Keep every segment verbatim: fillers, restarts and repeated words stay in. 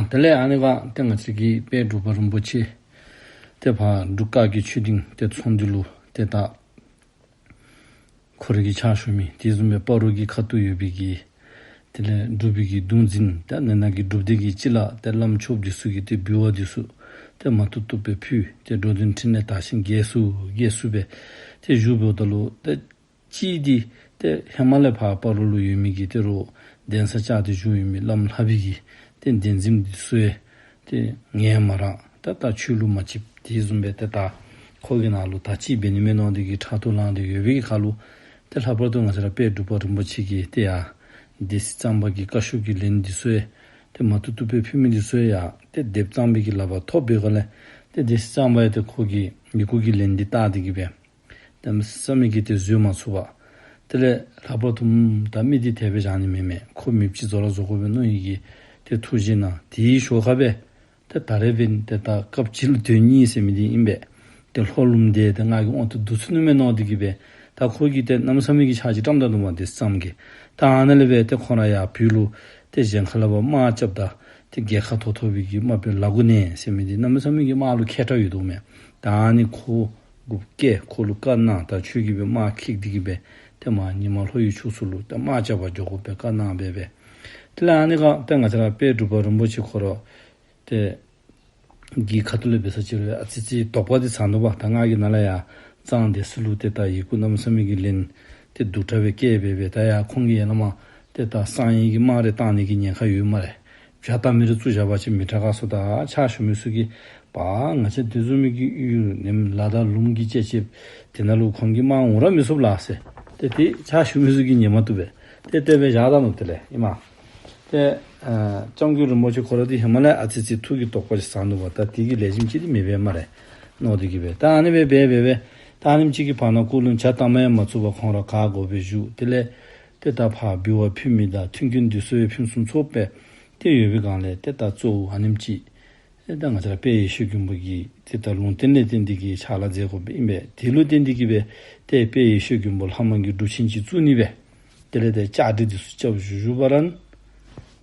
དེ་ལས་ཨ་ནི་ཁར་ཏེ་ང་བཅས་ཀྱི་དཔལ་འབྲུག་པ་རིན་པོ་ཆེ་ཏེ་ཕར་འབྲུག་དཀར་གྱི་ཆོས་སྡིངས་ཏེ་ཚོང་འདུས་ལུ་ཏེ་ད་ཁོ་རའི་གི་ཕྱག་ཞུ་མི་དེ་བཟུམ་སྦེ་སྤ་རོ་གི་ཁ་ཐུག་ཡོད་པའི་གི་དེ་ལས་འབྲུག་པའི་གི་གདུང་འཛིན་ཏེ་ནང་ན་གི་སྒྲུབ་སྡེ་གི་སྤྱི་བླ་ཏེ་བླམ་ཆོསཔ་འདི་ཚུ་གིས་ཏེ་འབུལ་བ་འདི་ཚུ་ཏེ་མ་ཐུབ་ཐུབ་སྦེ་ཕུལ། ཏེ་འགྲོ་དོན་ཕྲིན་ལས་དར་ཞིང་རྒྱས་སུ་རྒྱས་སུ་སྦེ་ཏེ་བཞུགས་འབདཝ་ད་ལུ་ཏེ་གཅིག་འདི་ཏེ་ཧེ་མ་ལས་ཕར་སྤ་རོ་ལུ་ཡོད་མི་གི་ཏེ་རོགས་གདན་ས་བཅགས་ཏེ་བཞུགས་ཡོད་མི་བླམ་ལྷ་པའི་གི་ཏེ་གདན་འཛིན་འདི་ཚུ་ཡང་ཏེ་ངལ་མ་རངས་ད་ད་ཆོས་ལུ་མ་ཆིབས། དེ་བཟུམ་སྦེ་ཏེ་ད་ཁོ་གི་ནང་ལུ་ད་ཅི་འབད་ནི་མས་མནོ་སྟེ་གི་ཕྲག་དོག་ལངས་ཏེ་ཡོད་པའི་གི་ཁར་ལུ་ཏེ་ལྷག་པར་དུ་ང་བཅས་ར་དཔལ་འབྲུག་པ་རིན་པོ་ཆེ་གིས་ཏེ་ཡར་སྡེ་སྲིད་གཙང་པ་གི་བཀའ་ཤོག་གི་ལན་འདི་ཚུ་ཡང་ཏེ་མ་ཐུབ་ཐུབ་སྦེ་ཕུལ་མི་འདི་ཚུ་ཡང་ཏེ་སྡེ་པ་གཙང་པའི་གི་ལག་པར་ཐོབ་པའི་སྒང་ལས་ཏེ་སྡེ་སྲིད་གཙང་པ་ཡང་ཏེ་ཁོ་གི་ཡི་གུ་གི་ལན་འདི་བལྟ་སྟེ་གི་སྦེ་གནམ་མེད་ས་མེད་ཀྱི་ཏེ་བཟོད་མ་ཚུགས་པར། དེ་ལས་ལྷག་པར་དུ་ད་མི་འདི་དེ་སྦེ་བཞག་ནི་མེན་མས། ཁོ་མེདཔ་ཅིག་བཟོ་ར་བཟོ་དགོ་པས་མནོ་ཡི་གི་ཏེ་ཐུགས་བཞེད་གནང་། དེའི་ཞོར་ཁར་སྦེ་ཏེ་ད་རེས་འབདན་ཏེ་ད་སྐབས་གཅིག་ལུ་དོན་གཉིས་ཟེར་མི་འདི་ཨིན་པས། ཏེ་ལྷོ་ལུངམ་འདི་ཏེ་ང་གིས་དབང་དུ་བསྡུ་ཚུགས་ནི་མས་མནོ་སྟེ་གི་སྦེ་ད་ཁོ་གིས་ཏེ་གནམ་མེད་ས་མེད་ཀྱི་ཕྱག་ཅིག་བཀྲམ་ད་ནུག་མས། སྡེ་སྲིད་གཙང་གིས་ད་ཨ་ནཱ་ལས་སྦེ་ཏེ་ཁོང་ར་ཡར་བོད་ལུ་ཏེ་གཞན་ཁ་ལས་ཕར་དམག་རྐྱབ་ད་ཏེ་རྒྱལ་ཁ་ཐོབ་ཐོབ་པའི་གི་དམག་དཔོན་ལ་དགུ་ནས་ཟེར་མི་འདི་གནམ་མེད་ས་མེད་ཀྱི་དམག་ལུ་མཁས་དྲགས་ཡོད་དོ་མས། ད་ཨ་ནི་ཁོ་གུ་བཀལ། ཁོ་ལུ་བཀའ་གནང་། ད་ཁྱོད་ཀྱིས་སྦེ་དམག་འཁྱིད་དེ་གི་སྦེ་ཏེ་མར་ཉི་མ་ལྷོ་ཡི་ཕྱོགས་སུ་ལུ་ཏེ་དམག་རྐྱབ་པར་འགྱོ་དགོ་པའི་བཀའ་གནང་སྦེ་སྦེ། དེ་ལས་ཨ་ནི་ཁར་ཏེ་ང་བཅས་ར་དཔལ་འབྲུག་པ་རིན་པོ་ཆེ་ཁོ་ར་ཏེ་གི་ཁ་ཐུག་ལས་འབད་ས་ཅིག་རུང་ཨ་ཙི་ཙི་དོགས་པ་འདི་ཟ་ནུག་པ། ད་ང་གིས་ནཱ་ལས་ཡར་གཙང་སྡེ་སྲིད་ལུ་ཏེ་ད་ཡི་གུ་གནམ་མེད་ས་མེད་ཀྱི་ལན་ཏེ་སྡུག་དྲགས་སྦེ་བསྐྱལ་སྦེ་སྦེ་ད་ཡར་ཁོང་གིས་ཡར་ལས་མར་ཏེ་ད་གསང་ཡིག་གི་དམག་རེ་བཏང་ནི་གི་ཉེན་ཁ་ཡོད་སྨ་རེ། བྱ་ལྟ་མི་རེ་བཙུགས་བཞག་པ་ཅིན་མི་དྲག་ག་ཟེརཝ་ད་ཕྱག་ཞུ་མི་ཚུ་གིས་པ་ང་བཅས་དེ་བཟུམ་མའི་གི་ཡུལ་ནེམ་ལ་དང་ལུངམ་གི་ཅེ་ཅེ་དེ་ནང་ལུ་ཁོང་གི་དམག་འོང་ར་མི་ཚུགས་ལགས་ཟེར། ཏེ་དེ་ཕྱག་ཞུ་མི་ཚུ་གིས་ཉན་མ་བཏུབ་པས། ཏེ་དེ་སྦེ་བཞག་ད་ནུག། དེ་ལས་ཨིན་མས། ཏེ་ཨ་སྐྱབས་མགོན་རིན་པོ་ཆེ་ཁོ་ར་འདི་ཧེ་མ་ལས་ཨ་ཙི་ཙི་ཐུགས་ཀྱི་དོགས་པ་ཅིག་ཟ་ནུག་པ། ད་དེ་གི་ལེགས་ཤོམ་ཅིག་འདི་མེད་པས་སྨ་རེ་མནོ་སྟེ་གི་སྦེ་ད་ཨ་ནི་སྦེ་སྦེ་སྦེ་སྦེ་ད་ཨ་ནེམ་ཅིག་གི་བར་ན་ཁོ་ལུ་བྱ་ལྟ་མ་ཡང་མ་ཚུགས་པར་ཁོང་ར་ག་དགོ་སྦེ་བཞུགས། དེ་ལས་ཏེ་ད་ཕར་འབུལ་བ་ཕུལ་མི་དང་མཐུན་རྐྱེན་འདི་ཚུ་ཡང་ཕུན་སུམ་ཚོགས་པས། ཏེ་ཡོད་པའི་སྒང་ལས་ཏེ་ད་གཙོ་བོ་ཨ་ནེམ་ཅིག་ཏེ་ད་ང་བཅས་ར་དཔལ་ཡེ་ཤེས་མགོན་པོ་གི་ཏེ་ད་ལུང་བསྟན་ལས་བརྟེན་ཏེ་གི་ཕྱག་ལཱ་མཛད་དགོཔ་ཨིན་པས། དེ་ལུ་བརྟེན་ཏེ་གི་སྦེ་ཏེ་དཔལ་ཡེ་ཤེས་མགོན་པོ་ལྷ་མང་གི་སྒྲུབ་ཆེན་ཅིག་བཙུགས་ནི་སྦེ། དེ་ལས་ཏེ་བཅའ་སྒྲིག་འདི་ཚུ་རྐྱབ་བཞུགས་བཞུགས་པ་ར་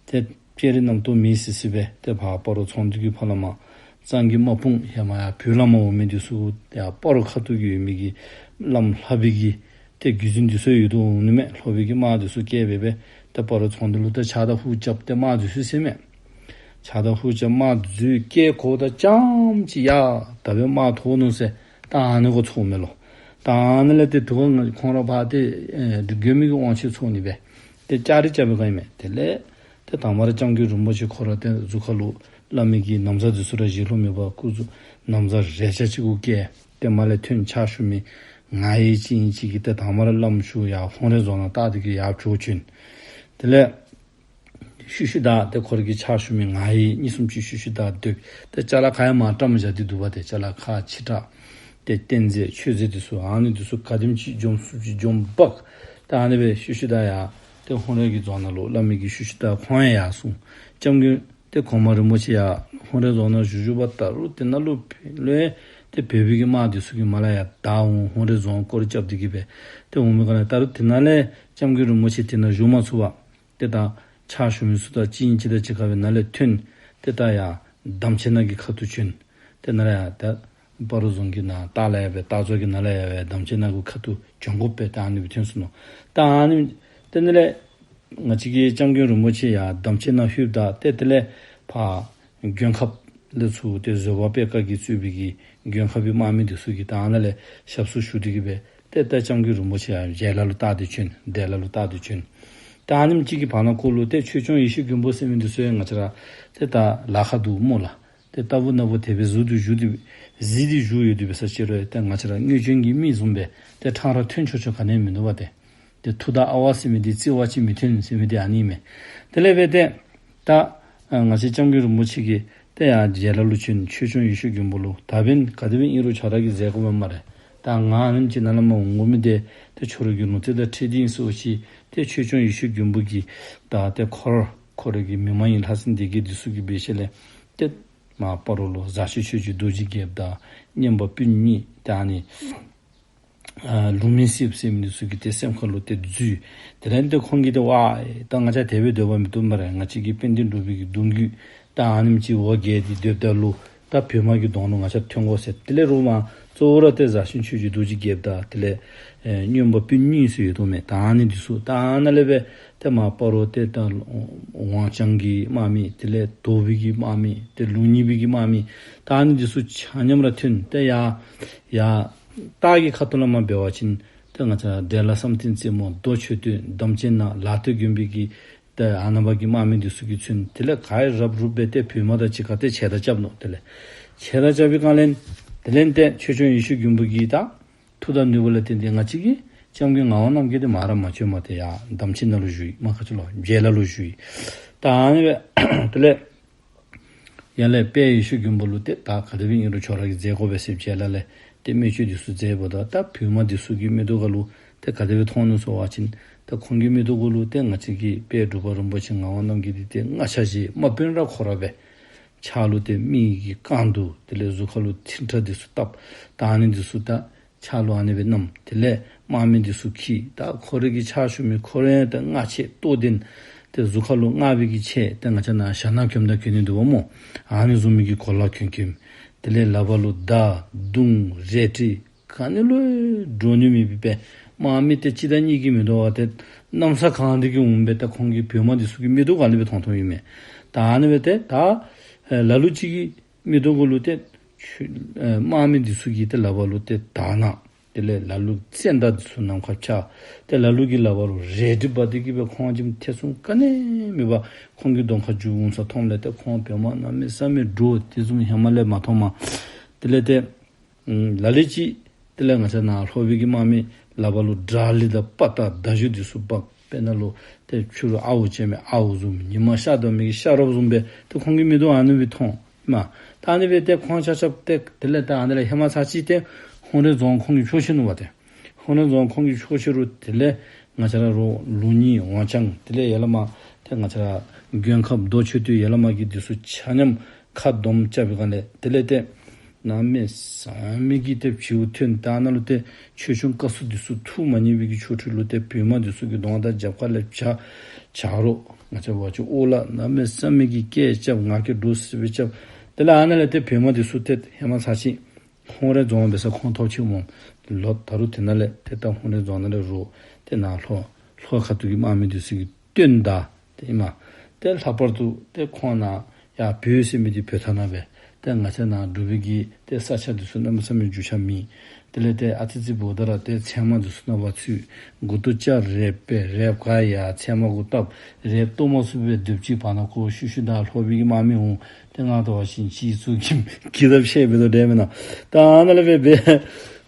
ཏེ་སྤྱན་རས་རྣམ་རྟོག་མེད་སི་སི་སྦེ་ཏེ་ཕར་སྤ་རོ་ཚོང་འདུས་ཀྱི་ཕར་ལས་མར་གཙང་གི་དམག་དཔུང་ཧེ་མ་ཡར་བོད་ལས་མར་འོང་མི་འདི་ཚུ་ཡར་སྤ་རོ་ཁ་ཐུག་གི་ཡོད་མི་གི་བླམ་ལྷ་པའི་གི་ཏེ་བརྒྱུད་འཛིན་འདི་ཚུ་ཡོད་དོ་འོང་ནི་མས། ལྷོ་པའི་གི་དམག་འདི་ཚུ་བསྐྱལ་སྦེ་སྦེ་ཏེ་སྤ་རོ་ཚོང་འདུས་ལུ་ཏེ་ཕྱག་དང་ཧུ་རྐྱབ་སྟེ་དམག་འདི་ཚུ་ཟེར་མས། ཕྱག་དང་ཧུ་རྐྱབ་དམག་འདི་ཚུ་བསྐྱལ་གོ་ད་རྐྱངམ་ཅིག་ཡ་ད་སྦེ་དམག་ཐོབ་ནུག་ཟེར་ད་ཨ་ནི་གུ་ཚོརཝ་མས་ལོ། ད་ཨ་ནི་ལས་ཏེ་དེ་ཁར་ཁོང་ར་ཕར་ཏེ་ཨེ་མགོན་པོའི་གི་དབང་ཆེན་ཚོགས་ནི་སྦེ་ཏེ་བཅའ་སྒྲིག་རྐྱབ་པའི་སྒང་ཨིན་མས། དེ་ལས་ཏེ་དང་པ་ར་སྐྱབས་མགོན་རིན་པོ་ཆེ་ཁོ་ར་ཏེ་གཟུགས་ཁ་ལུ་བླ་མའི་གི་ན་བཟའ་འདི་ཚུ་ར་བཞེས་ལོང་མེད་པར་སྐུ་གཟུགས་ན་བཟའ་རས་ཆ་ཅིག་གུ་བཀལ། ཏེ་མར་ལས་ཐོན། ཕྱག་ཞུ་མི་ང་ཡི་ཅིག་ཨིན་ཅིག་གིས་ཏེ་དང་པ་ར་བླམ་ཞུ་ཡར་ཧཱུྃ་རལ་རྫོང་ནང་བཏགས་ཏེ་གི་ཡར་བྱོག་བྱོན། དེ་ལས་ཤུལ་ཤུལ་བདའ་ཏེ་ཁོ་ར་གི་ཕྱག་ཞུ་མི་ང་ཡི་གཉིས་གསུམ་ཅིག་ཤུལ་ཤུལ་བདའ་སྡོད། ཏེ་ཅ་ལ་ཁ་ཡང་མར་བཀྲམ་བཞག་སྟེ་འདུག་པ། ཏེ་ཅ་ལ་ཁ་ཕྱི་དྲགས་ཏེ་རྟེན་རྫས་མཆོད་རྫས་འདི་ཚུ་ཨ་ནི་འདི་ཚུ་ག་དེམ་ཅིག་འཇོམས་ཚུགས་ཅིག་འཇོམས་འབག། ཏེ་ཨ་ནི་སྦེ་ཤུལ་ཤུལ་བདའ་ཡར་ཏེ་ཧཱུྃ་རལ་གྱི་རྫོང་ནང་ལུ་བླ་མའི་གི་ཤུལ་ཤུལ་བདའ་ཁོང་ཡང་ཡར་སོང་། སྐྱབས་མགོན་ཏེ་གོང་མ་རིན་པོ་ཆེ་ཡར་ཧཱུྃ་རལ་རྫོང་ནང་བཞུགས་བཞུགས་པ་ད་རུང་དེ་ནང་ལུ་ལོས་ཏེ་བོད་པའི་གི་དམག་འདི་ཚུ་གིས་མར་ལས་ཡར་བདའ་འོང་། ཧཱུྃ་རལ་རྫོང་སྐོར་རྐྱབ་སྟེ་གི་སྦེ་ཏེ་འོང་མི་སྒང་ལས་ད་རུང་དེ་ནང་ལས་སྐྱབས་མགོན་རིན་པོ་ཆེ་དེ་ནང་བཞུགས་མ་ཚུགས་པར་ཏེ་ད་ཕྱག་ཞུ་མི་ཚུ་དང་གཅིག་གཉིས་ཅིག་དང་གཅིག་ཁར་སྦེ་ནཱ་ལས་ཐོན། ཏེ་ད་ཡར་དམ་ཅན་ནང་གི་ཁ་ཐུག་བྱོན། ཏེ་ནཱ་ལས་ཡར་ད་སྤ་རོ་རྫོང་གི་ནང་ལྟག་ལས་ཡར་སྦེ་སྟག་མཚོ་གི་ནང་ལས་ཡར་སྦེ་དམ་ཅན་ནང་གི་ཁ་ཐུག་བྱོན་དགོ་པས། ད་ཨ་ནི་སྦེ་ཐོན་སོ་ནུག། ད་ཨ་ནི་ཏེ་ནཱ་ལས་ང་བཅས་ཀྱི་སྐྱབས་མགོན་རིན་པོ་ཆེ་ཡར་དམ་ཅན་ནང་ལྷོདཔ་ད་ཏེ་དེ་ལས་ཕར་མགོན་ཁབ་ལས་ཚུར་ཏེ་བཟོད་པ་པད་དཀར་གྱིས་གཙོས་པའི་གི་མགོན་ཁབ་པའི་དམག་མི་འདི་ཚུ་གིས་ད་ཨ་ནཱ་ལས་ཞབས་སོར་ཞུ་སྟེ་གི་སྦེ་ཏེ་ད་སྐྱབས་མགོན་རིན་པོ་ཆེ་ཡར་ཞལ་ལག་ལུ་བཏགས་ཏེ་བྱོན། འབྲས་ལ་ལུ་བཏགས་ཏེ་བྱོན། ད་ཨ་ནེམ་ཅིག་གི་བར་ན་ཁོ་ལུ་ཏེ་ཆོས་སྐྱོང་ཡེ་ཤེས་མགོན་པོ་ཟེར་མི་འདི་ཚུ་ཡང་ང་བཅས་ར་ཏེ་ད་ལཱ་ཁག་འདུག་སྨོ་ལགས། ཏེ་ལྟ་བུ་ན་བུ་དེ་སྦེ་གཟིགས་ཏེ་བཞུགས་ཏེ་གཟིགས་ཏེ་བཞུགས་ཡོད་དེ་འབད་ས་ཅིག་རུང་ཏེ་ང་བཅས་ར་དངོས་བྱོན་གྱི་མི་བཟུམ་སྦེ་ཏེ་ཕྲང་ར་ཐོན་ཆོག་ཆོ་ག་ནི་ཡང་མིན་འདུག་པ། ཏེ་ཏེ་མཐུ་དང་ཨ་ཝ་ཟེར་མི་འདི་རྩི་བ་ཅིན་མི་ཐོན་ཟེར་མི་འདི་ཨ་ནི་མས། དེ་ལས་འབད་ཏེ་ད་ཨ་ང་བཅས་སྐྱབས་མགོན་རིན་པོ་ཆེ་གིས་ཏེ་ཡར་ཞལ་ལག་ལུ་བྱོན། ཆོས་སྐྱོང་ཡེ་ཤེས་མགོན་པོ་ལུ་ད་འབདན་ག་དེ་སྦེ་ཨིན་རུང་ཁྱོད་ར་གིས་མཛད་དགོ་པས་སྨ་རེ། ད་ང་ཨ་ནེམ་ཅིག་ནཱ་ལས་མར་འོང་དགོ་མི་འདི་ཏེ་ཁྱོད་ར་གི་ལུང་བསྟན་དང་འཁྲིལ་ཏེ་ཨིན་ཟེར་བ་ཅིན་ཏེ་ཆོས་སྐྱོང་ཡེ་ཤེས་མགོན་པོ་གིས་ད་ཏེ་ཁོ་ར་ཁོ་ར་གི་མི་མ་ཡིན་ལྷ་སྲིན་སྡེ་བརྒྱད་འདི་ཚུ་གི་འབད་ཞིནམ་ལས་ཏེ་མར་སྤ་རོ་ལུ་ཟར་ཆེན་ཆོས་རྗེ་རྡོ་རྗེ་རྒྱལཔོ་དང་གཉན་པ་སྤུན་གཉིས་ད་ཨ་ནི་ཨ་ལུང་མིན་སྲིབ་ཟེར་མི་འདི་ཚུ་གི་ཏེ་སེམས་ཁ་ལུ་ཏེ་འཛུལ། དེ་ལས་ཏེ་ཁོང་གིས་ཏེ་ཝ་ད་ང་བཅས་དེ་སྦེ་སྡོད་པ་མི་བཏུབ་སྨ་རེ། ང་བཅས་ཀྱི་དཔལ་ལྡན་འབྲུག་པའི་གི་གདུང་བརྒྱུད་ ད་ཨ་ནེམ་ཅིག་འོ་བརྒྱལ་ཏེ་སྡོདཔ་ད་ལུ་ད་བོད་དམག་གི་གདོང་ལུ་ང་བཅས་ཐོན་དགོ་ཟེར། དེ་ལས་རུང་མར་གཙོ་བོ་ར་ཏེ་ཟ་ཞིང་ཆོས་ཀྱི་རྡོ་རྗེ་རྒྱལཔོ་དང་དེ་ལས་ཨེ་རྔོན་པ་སྤུན་གཉིས་ཟེར་ཡོད་དོ་མས། ད་ཨ་ནི་འདི་ཚུ་ད་ཨ་ནཱ་ལས་སྦེ་ཏེ་མར་སྤ་རོ་ཏེ་ད་ཝང་ཅང་གི་དམག་མི་དེ་ལས་དོ་པའི་གི་དམག་མི་ཏེ་ལུང་གཉིས་པའི་གི་དམག་མི་ད་ཨ་ནི་འདི་ཚུ་ཆ་མཉམ་ར་ཐོན་ཏེ་ཡར་ཡར་སྟག་གི་ཁ་ཐུག་ལས་མར་འབད་བ་ཅིན་ཏེ་ང་བཅས་འབྲས་ལ་བསམ་གཏན་རྩེ་མོ་རྡོ་མཆོད་རྟེན་དམ་ཅན་ནང་ལ་སྟོད་དགོན་པའི་གི་ཏེ་ཨ་ནཱ་པ་གི་དམག་མི་འདི་ཚུ་གིས་ཚུན་དེ་ལས་ག་ར་རུབ་རུབ་སྦེ་ཏེ་བོད་དམག་དང་གཅིག་ཁར་ཏེ་ཆད་ད་རྐྱབ་ནུག། དེ་ལས་ཆད་ད་རྐྱབ་པའི་སྒང་ལས་དེ་ལས་ཏེ་ཆོས་སྐྱོང་ཡེ་ཤེས་མགོན་པོ་གིས་ད་མཐུ་དང་ནུས་པ་ལ་བརྟེན་ཏེ་ང་བཅས་ཀྱི་སྐྱབས་མགོན་ངག་དབང་རྣམ་རྒྱལ་འདི་མར་ར་མ་བྱོནམ་ཏེ་ཡར་དམ་ཅན་ནང་ལུ་བཞུགས་ཡི། མ་ཁ་ཆུ་ལུ་བྱེ་ལ་ལུ་བཞུགས་ཡི། ད་ཨ་ནི་སྦེ་དེ་ལས་ཡར་ལས་དཔལ་ཡེ་ཤེས་མགོན་པོ་ལུ་ཏེ་ད་ག་དེ་སྦེ་ཨིན་རུང་ཁྱོད་ར་གིས་མཛད་དགོ་པས་ཟེར་བྱེ་ལ་ལས་ཏེ་མེ་མཆོད་འདི་ཚུ་མཛདཔ་ད་ད་བོད་དམག་འདི་ཚུ་གི་མིག་ཏོ་ཁ་ལུ་ཏེ་ག་དེ་སྦེ་མཐོང་ནུག་ཟེར་བ་ཅིན་ད་ཁོང་གི་མིག་ཏོ་ཁ་ལུ་ཏེ་ང་བཅས་ཀྱི་དཔལ་འབྲུག་པ་རིན་པོ་ཆེ་ངག་དབང་རྣམ་རྒྱལ་འདི་ཏེ་སྔགས་ཆས་བཞེས། དམག་དཔོན་ར་ཁོ་ར་སྦེ་ཕྱག་ལུ་ཏེ་མི་གི་རྐང་དུང་དེ་ལས་གཟུགས་ཁ་ལུ་ཐིག་ཁྲ་འདི་ཚུ་བཏབ། ད་ཨ་ནི་འདི་ཚུ་ད་ཕྱག་ལུ་ཨ་ནི་སྦེ་བསྣམས། དེ་ལས་དམག་མི་འདི་ཚུ་འཁྱིད། ད་ཁོ་རའི་གི་ཕྱག་ཞུ་མི་ཁོ་ར་ཡང་ད་སྔགས་ཆས་རྟོགས་ལྡན། ཏེ་གཟུགས་ཁ་ལུ་སྔགས་པའི་གི་ཆས་ཏེ་ང་བཅས་ནཱ་ཞྭ་ནག་གྱོནམ་ད་གྱོན་ནི་འདུག་པ་སྨོ། ཨ་ནི་བཟུམ་མའི་གི་གོ་ལ་གྱོན་གྱོནམ། དེ་ལས་ལག་པ་ལུ་མདའ་མདུང་རལ་གྲི་ག་ནི་ལུ་འདྲོག་ནི་མེད་པའི་སྦེ་དམག་མི་ཏེ་གཅིག་དང་གཉིས་ཀྱིས་མི་དོ་བར་ཏེ་གནམ་ས་གང་སྟེ་གི་འོང་སྦེ་ད་ཁོང་གི་བོད་དམག་འདི་ཚུ་གི་མིག་ཏོ་ཁ་ལས་སྦེ་མཐོང་མཐོངམ་ཨིན་མས། ད་ཨ་ནི་སྦེ་ཏེ་ད་ཨེ་ལ་ལུ་ཅིག་གི་མིག་ཏོ་ཁ་ལུ་ཏེ་ཆུ་ཨེ་དམག་མི་འདི་ཚུ་གི་ཏེ་ལག་པ་ལུ་ཏེ་དར་ནག། དེ་ལས་ལ་ལུ་ཙན་དན་འདི་ཚུ་ནམ་མཁར་འཕྱར། ཏེ་ལ་ལུ་གི་ལག་པ་ལུ་རལ་གྲི་འབག་སྟེ་གི་སྦེ་ཁོང་ཅིག་ཐེ་ཚོམ་ག་ནི་མེད་པར་ཁོང་གི་གདོང་ཁར་རྒྱུག་འོང་ས་མཐོངམ་ལས་ཏེ་ཁོང་བོད་དམག་གནམ་མེད་ས་མེད་འདྲོག། དེ་བཟུམ་ཧེ་མ་ལས་མ་མཐོངམ། དེ་ལས་ཏེ་ཨམ་ལ་ལུ་ཅིག་དེ་ལས་ང་བཅས་ནཱ་ལྷོ་པའི་གི་དམག་མི་ལག་པ་ལུ་དགྲ་ལི་དང་དཔའ་རྟགས་མདའ་གཞུ་འདི་ཚུ་འབག། དཔེར་ན་ལུ་ཏེ་ཕྱི་རུ་ཨརཝ་བཅད་མི་ཨརཝ་བཟུམ། ཉི་མ་ཤར་དོ་མི་གི་ཤར་རོབ་བཟུམ་སྦེ་ཏེ་ཁོང་གི་མིག་ཏོ་ཨ་ནི་སྦེ་མཐོང་། མ་ད་ཨ་ནི་སྦེ་ཏེ་ཁོང་ཆ་ཁྱབ་ཏེ་དེ་ལས་ད་ཨ་ནི་ལས་ཧེ་མ་ཚར་ཅིག་ཏེ་ཧཱུྃ་རལ་རྫོང་ཁོང་གིས་འཕྱོག་ཆི་ནུག་པ་ཏེ། ཧཱུྃ་རལ་རྫོང་ཁོང་གིས་འཕྱོག་ཆི་རུང་དེ་ལས་ང་བཅས་ར་རོགས་ལུང་གཉིས་ཝང་ཅང་དེ་ལས་ཡར་ལས་མར་ཏེ་ང་བཅས་ར་མགོན་ཁབ་རྡོ་མཆོད་རྟེན་ཡར་ལས་མར་གྱི་འདི་ཚུ་ཆ་མཉམ་ཁ་སྡོམ་རྐྱབ་པའི་སྒང་ལས་དེ་ལས་ཏེ་གནམ་མེད་ས་མེད་ཀྱི་ཏེ་བྱིའུ་ཐོན། ད་ནཱ་ལུ་ཏེ་ཆོས་སྐྱོང་བཀའ་སྲུང་འདི་ཚུ་ཐུགས་མ་མཉེས་པའི་གི་ཆོ་འཕྲུལ་ལུ་ཏེ་བོད་དམག་འདི་ཚུ་གི་གདོང་དང་རྒྱབ་ཁ་ལས་བྱ་བྱ་རོག་ང་བཅས་འབད་བ་ཅིན་ཨོ་ལ་གནམ་མེད་ས་མེད་ཀྱི་སྐད་རྐྱབ། ང་རྒྱལ་འདྲོག་སི་སི་སྦེ་རྐྱབ། དེ་ལས་ཨ་ནཱ་ལས་ཏེ་བོད་དམག་འདི་ཚུ་ཏེ་ཧེ་མ་ཚར་ཅིག་ཧཱུྃ་རལ་རྫོང་འབད་སར་ཁོང་ཐོབ་ཅི་སྨོ། ལོག་ད་རུང་དེ་ནང་ལས་ཏེ་ད་ཧཱུྃ་རལ་རྫོང་ནང་ལས་རོགས་ཏེ་ནཱ་ལྷོ་ལྷོ་ཁ་ཐུག་གི་དམག་མི་འདི་ཚུ་གིས་བཏོན་ད་ཏེ་ཨིན་མས། ཏེ་ལྷག་པར་དུ་ཏེ་ཁོང་ནཱ་ཡར་བོད་ཟེར་མི་འདི་བོད་ཐང་ནང་སྦེ་ཏེ་ང་བཅས་ནཱ་འབྲུག་པའི་གི་ཏེ་ས་ཆ་འདི་ཚུ་གནམ་མེད་ས་མེད་རྒྱུས་ཆ་མེད། དེ་ལས་ཏེ་ཨ་ཙི་ཅིག་འབདཝ་ད་ར་ཏེ་ཚལ་མ་འདི་ཚུ་ནང་ཕར་ཚུད། མགུ་ཏོ་སྐྱ་རེངས་པས་རེངས་ཁ་ཡར་ཚལ་མ་གུ་བཏབ། རེངས་བཏོག་མ་ཚུགས་པའི་དུས་ཅིག་བར་ན་ཁོ་ཤུལ་ཤུལ་ད་ལྷོ་པའི་གི་དམག་མི་འོང་། ཏེ་ང་ལྟ་བ་ཅིན་ཅིག་ཚུ་གིས་གི་དབང་ཤེད་འབད་དོ་འདྲས་མེན་ན། ད་ཨ་ནཱ་ལས་འབད་འབད་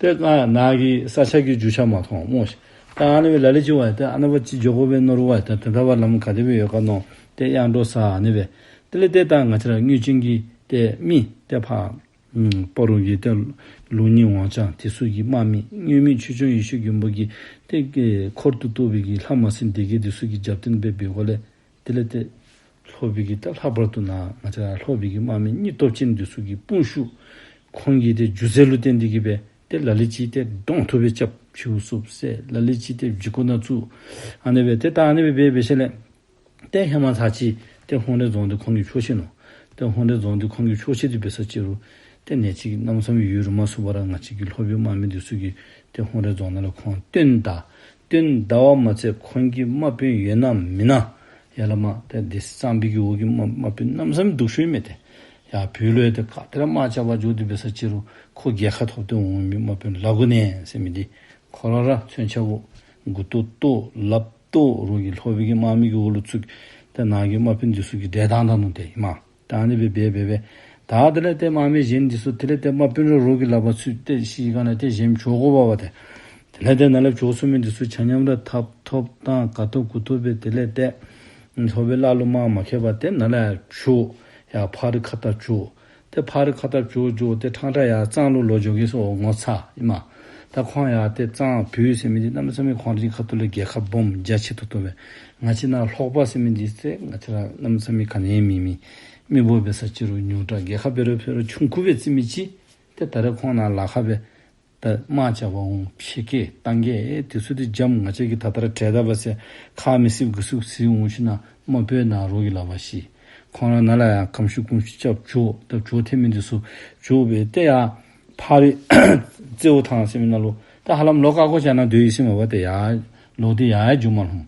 ཏེ་ང་ནཱ་གི་ས་ཆ་གི་རྒྱུས་ཆ་མ་མཐོང་སྨོ་ཤིག། ད་ཨ་ནི་སྦེ་ལ་ལུ་ཅིག་འབད་ཏེ་ཨ་ནཱ་ཕར་ཅིག་འགྱོ་དགོ་པས་མནོ་རུང་འབད་ཏེ་ད་ད་བར་ལམ་ག་དེ་སྦེ་ཡོད་ག་མནོ། ཏེ་ཡར་འགྲོ་ས་ཨ་ནི་སྦེ། དེ་ལས་ཏེ་ད་ང་བཅས་ར་དངུལ་ཅན་གྱི་ཏེ་མི་ཏེ་ཕར་ཨམ་སྤ་རོ་གི་ཏེ་ལུང་གཉིས་ཝང་ཅང་དེ་ཚུ་གི་དམག་མི་དངོས་མེད་ཆོས་སྐྱོང་ཡེ་ཤེས་མགོན་པོ་གི་ཏེ་འཁོར་དུ་གཏོགས་པའི་གི་ལྷ་མ་སྲིན་སྡེ་བརྒྱད་དེ་ཚུ་གིས་རྒྱབ་རྟེན་སྦེ་འབད་སྒོ་ལས་དེ་ལས་ཏེ་ལྷོ་པའི་གི་ད་ལྷག་པར་དུ་ནཱ་ང་བཅས་ར་ལྷོ་པའི་གི་དམག་མི་སྙིང་སྟོབས་ཅན་དེ་ཚུ་གི་དཔུང་ཤུགས་ཁོང་གི་ཏེ་རྒྱུ་རྩལ་ལུ་བརྟེན་ཏེ་གི་སྦེ་ཏེ་ལ་ལུ་ཅིག་ཏེ་གདོང་ཐུག་སྦེ་རྐྱབ་ཕྱིའུ་བསུབ་བསད། ལ་ལུ་ཅིག་ཏེ་བྱི་ཀོ་ནང་བཙུགས། ཨ་ནི་སྦེ་ཏེ་ད་ཨ་ནི་སྦེ་འབད་འབད་ཞིནམ་ལས་ཏེ་ཧེ་མ་ཚར་ཅིག་ཏེ་ཧཱུྃ་རལ་རྫོང་འདི་ཁོང་གིས་འཕྱོག་ཆི་ནུག། ཏེ་ཧཱུྃ་རལ་རྫོང་འདི་ཁོང་གིས་འཕྱོག་ཆི་སྟེ་འབད་ས་ཅིག་རུང་ཏེ་ནེ་ཅིག་གནམ་མེད་ས་མེད་ཡུན་རིངམོ་སོང་བར་ང་བཅས་ཀྱི་ལྷོ་པའི་དམག་མི་འདི་ཚུ་གིས་ཏེ་ཧཱུྃ་རལ་རྫོང་ནང་ལས་ཁོང་བཏོན་ད། བཏོན་ད་བ་མ་ཚད་ཁོང་གི་དམག་དཔོན་ཡོད་ན་མེད་ན་ཡར་ལས་མར་ཏེ་སྡེ་སྲིད་གཙང་པའི་གི་འོག་གི་དམག་དམག་དཔོན་གནམ་མེད་ས་མེད་སྡུག་ཤོས་མས་ཏེ། ཡར་བོད་ལུ་ཡང་ཏེ་ག་ཏེ་ར་དམག་རྐྱབ་པར་འགྱོ་སྟེ་འབད་ས་ཅིག་རུང་ཁོ་རྒྱལ་ཁ་ཐོབ་སྟེ་འོང་མི་དམག་དཔོན་ལ་གུ་ནེ་ཟེར་མི་འདི་ཁོ་ར་ར་མཚོན་ཆ་གུ་མགུ་ཏོ་བཏོག་ལགཔ་བཏོག་རོགས་ཀྱི་ལྷོ་པའི་གི་དམག་མི་གི་འོག་ལུ་བཙུགས། ཏེ་ནཱ་གི་དམག་དཔོན་འདི་ཚུ་གིས་བསྒྲལ་བཏང་ད་ནུག་ཏེ་ཨིན་མས། ད་ཨ་ནི་སྦེ་འབད་འབད་འབད་ད་དེ་ལས་ཏེ་དམག་མི་གཞན་འདི་ཚུ་དེ་ལས་ཏེ་དམག་དཔོན་ར་རོགས་ཀྱི་ལག་པར་ཚུད་དེ་ཤི་ག་ནི་ཏེ་གཞན་བྱོག་དགོ་པས་པ་ཏེ། དེ་ལས་ཏེ་ནཱ་ལས་བྱོག་ཚུགས་མི་འདི་ཚུ་ཆ་མཉམ་ར་ཐབ་ཐོབ་བཏང་ག་ཐོབ་གུ་ཐོབ་སྦེ་དེ་ལས་ཏེ་ལྷོ་པའི་ལ་ལུ་དམག་མ་ཁེལ་བར་ཏེ་ནཱ་ལས་བྱོག་ཡར་ཕག་རི་ཁ་ཐུག་བྱོག། ཏེ་ཕག་རི་ཁ་ཐུག་བྱོག་བྱོག་ཏེ་ཕྲང་ཕྲང་ཡར་གཙང་ལུ་ལོག་འགྱོ་གེ་ཟེར་ངོ་ཚ་ཨིན་མས། ད་ཁོང་ཡང་ཏེ་གཙང་བོད་ཟེར་མི་འདི་གནམ་མེད་ས་མེད་ཁོང་རའི་ཁ་ཐུག་ལས་རྒྱལ་ཁ་སྦོམ་རྒྱ་ཆེ་ཏོག་ཏོ་སྦེ། ང་བཅས་ནཱ་ལྷོ་པ་ཟེར་མི་འདི་ཏེ་ང་བཅས་ར་གནམ་མེད་ས་མེད་ག་ནི་ཡང་མེད་མི་མི་འབོར་འབད་ས་ཅིག་རུང་ཉུང་དྲགས་རྒྱལ་ཁ་འབད་རུང་འབད་རུང་ཆུང་ཀུ་སྦེ་བརྩི་མི་ཅིག། ཏེ་ད་རེས་ཁོང་ནཱ་ལཱ་ཁག་སྦེ་ད་དམག་རྐྱབ་པར་འོང་། ཕྱི་རྒྱལ་ཐང་རྒྱལ་དེ་ཚུ་འདི་འཇམ། ང་བཅས་ཀྱིས་ད་ལྟོ་ར་བྲེལ་ད་པས་ཟེར་ཁ་མི་སིབ་གུ་སིབ་སིབ་འོང་ཞིན་ན་དམག་དཔོན་ནཱ་རོགས་ཀྱི་ལག་པར་ཤི། ཁོང་ར་ནཱ་ལས་ཡར་གམ་ཤུད་ཀུང་ཤུད་རྐྱབ་བྱོག། ད་བྱོག་ཐལ་མི་འདི་ཚུ་བྱོག་སྦེ་ཏེ་ཡར་ཕག་རི་རྩེའུ་ཐང་ཟེར་མི་ནང་ལུ་ད་ཧ་ལམ་ལོ་ཀ་ཀོ་ཅིག་ནང་སྡོད་ཡི་ཟེར་མས་པ། ཏེ་ཡར་ལོག་སྟེ་ཡར་ཡང་འགྱོ་མ་ལྷོད།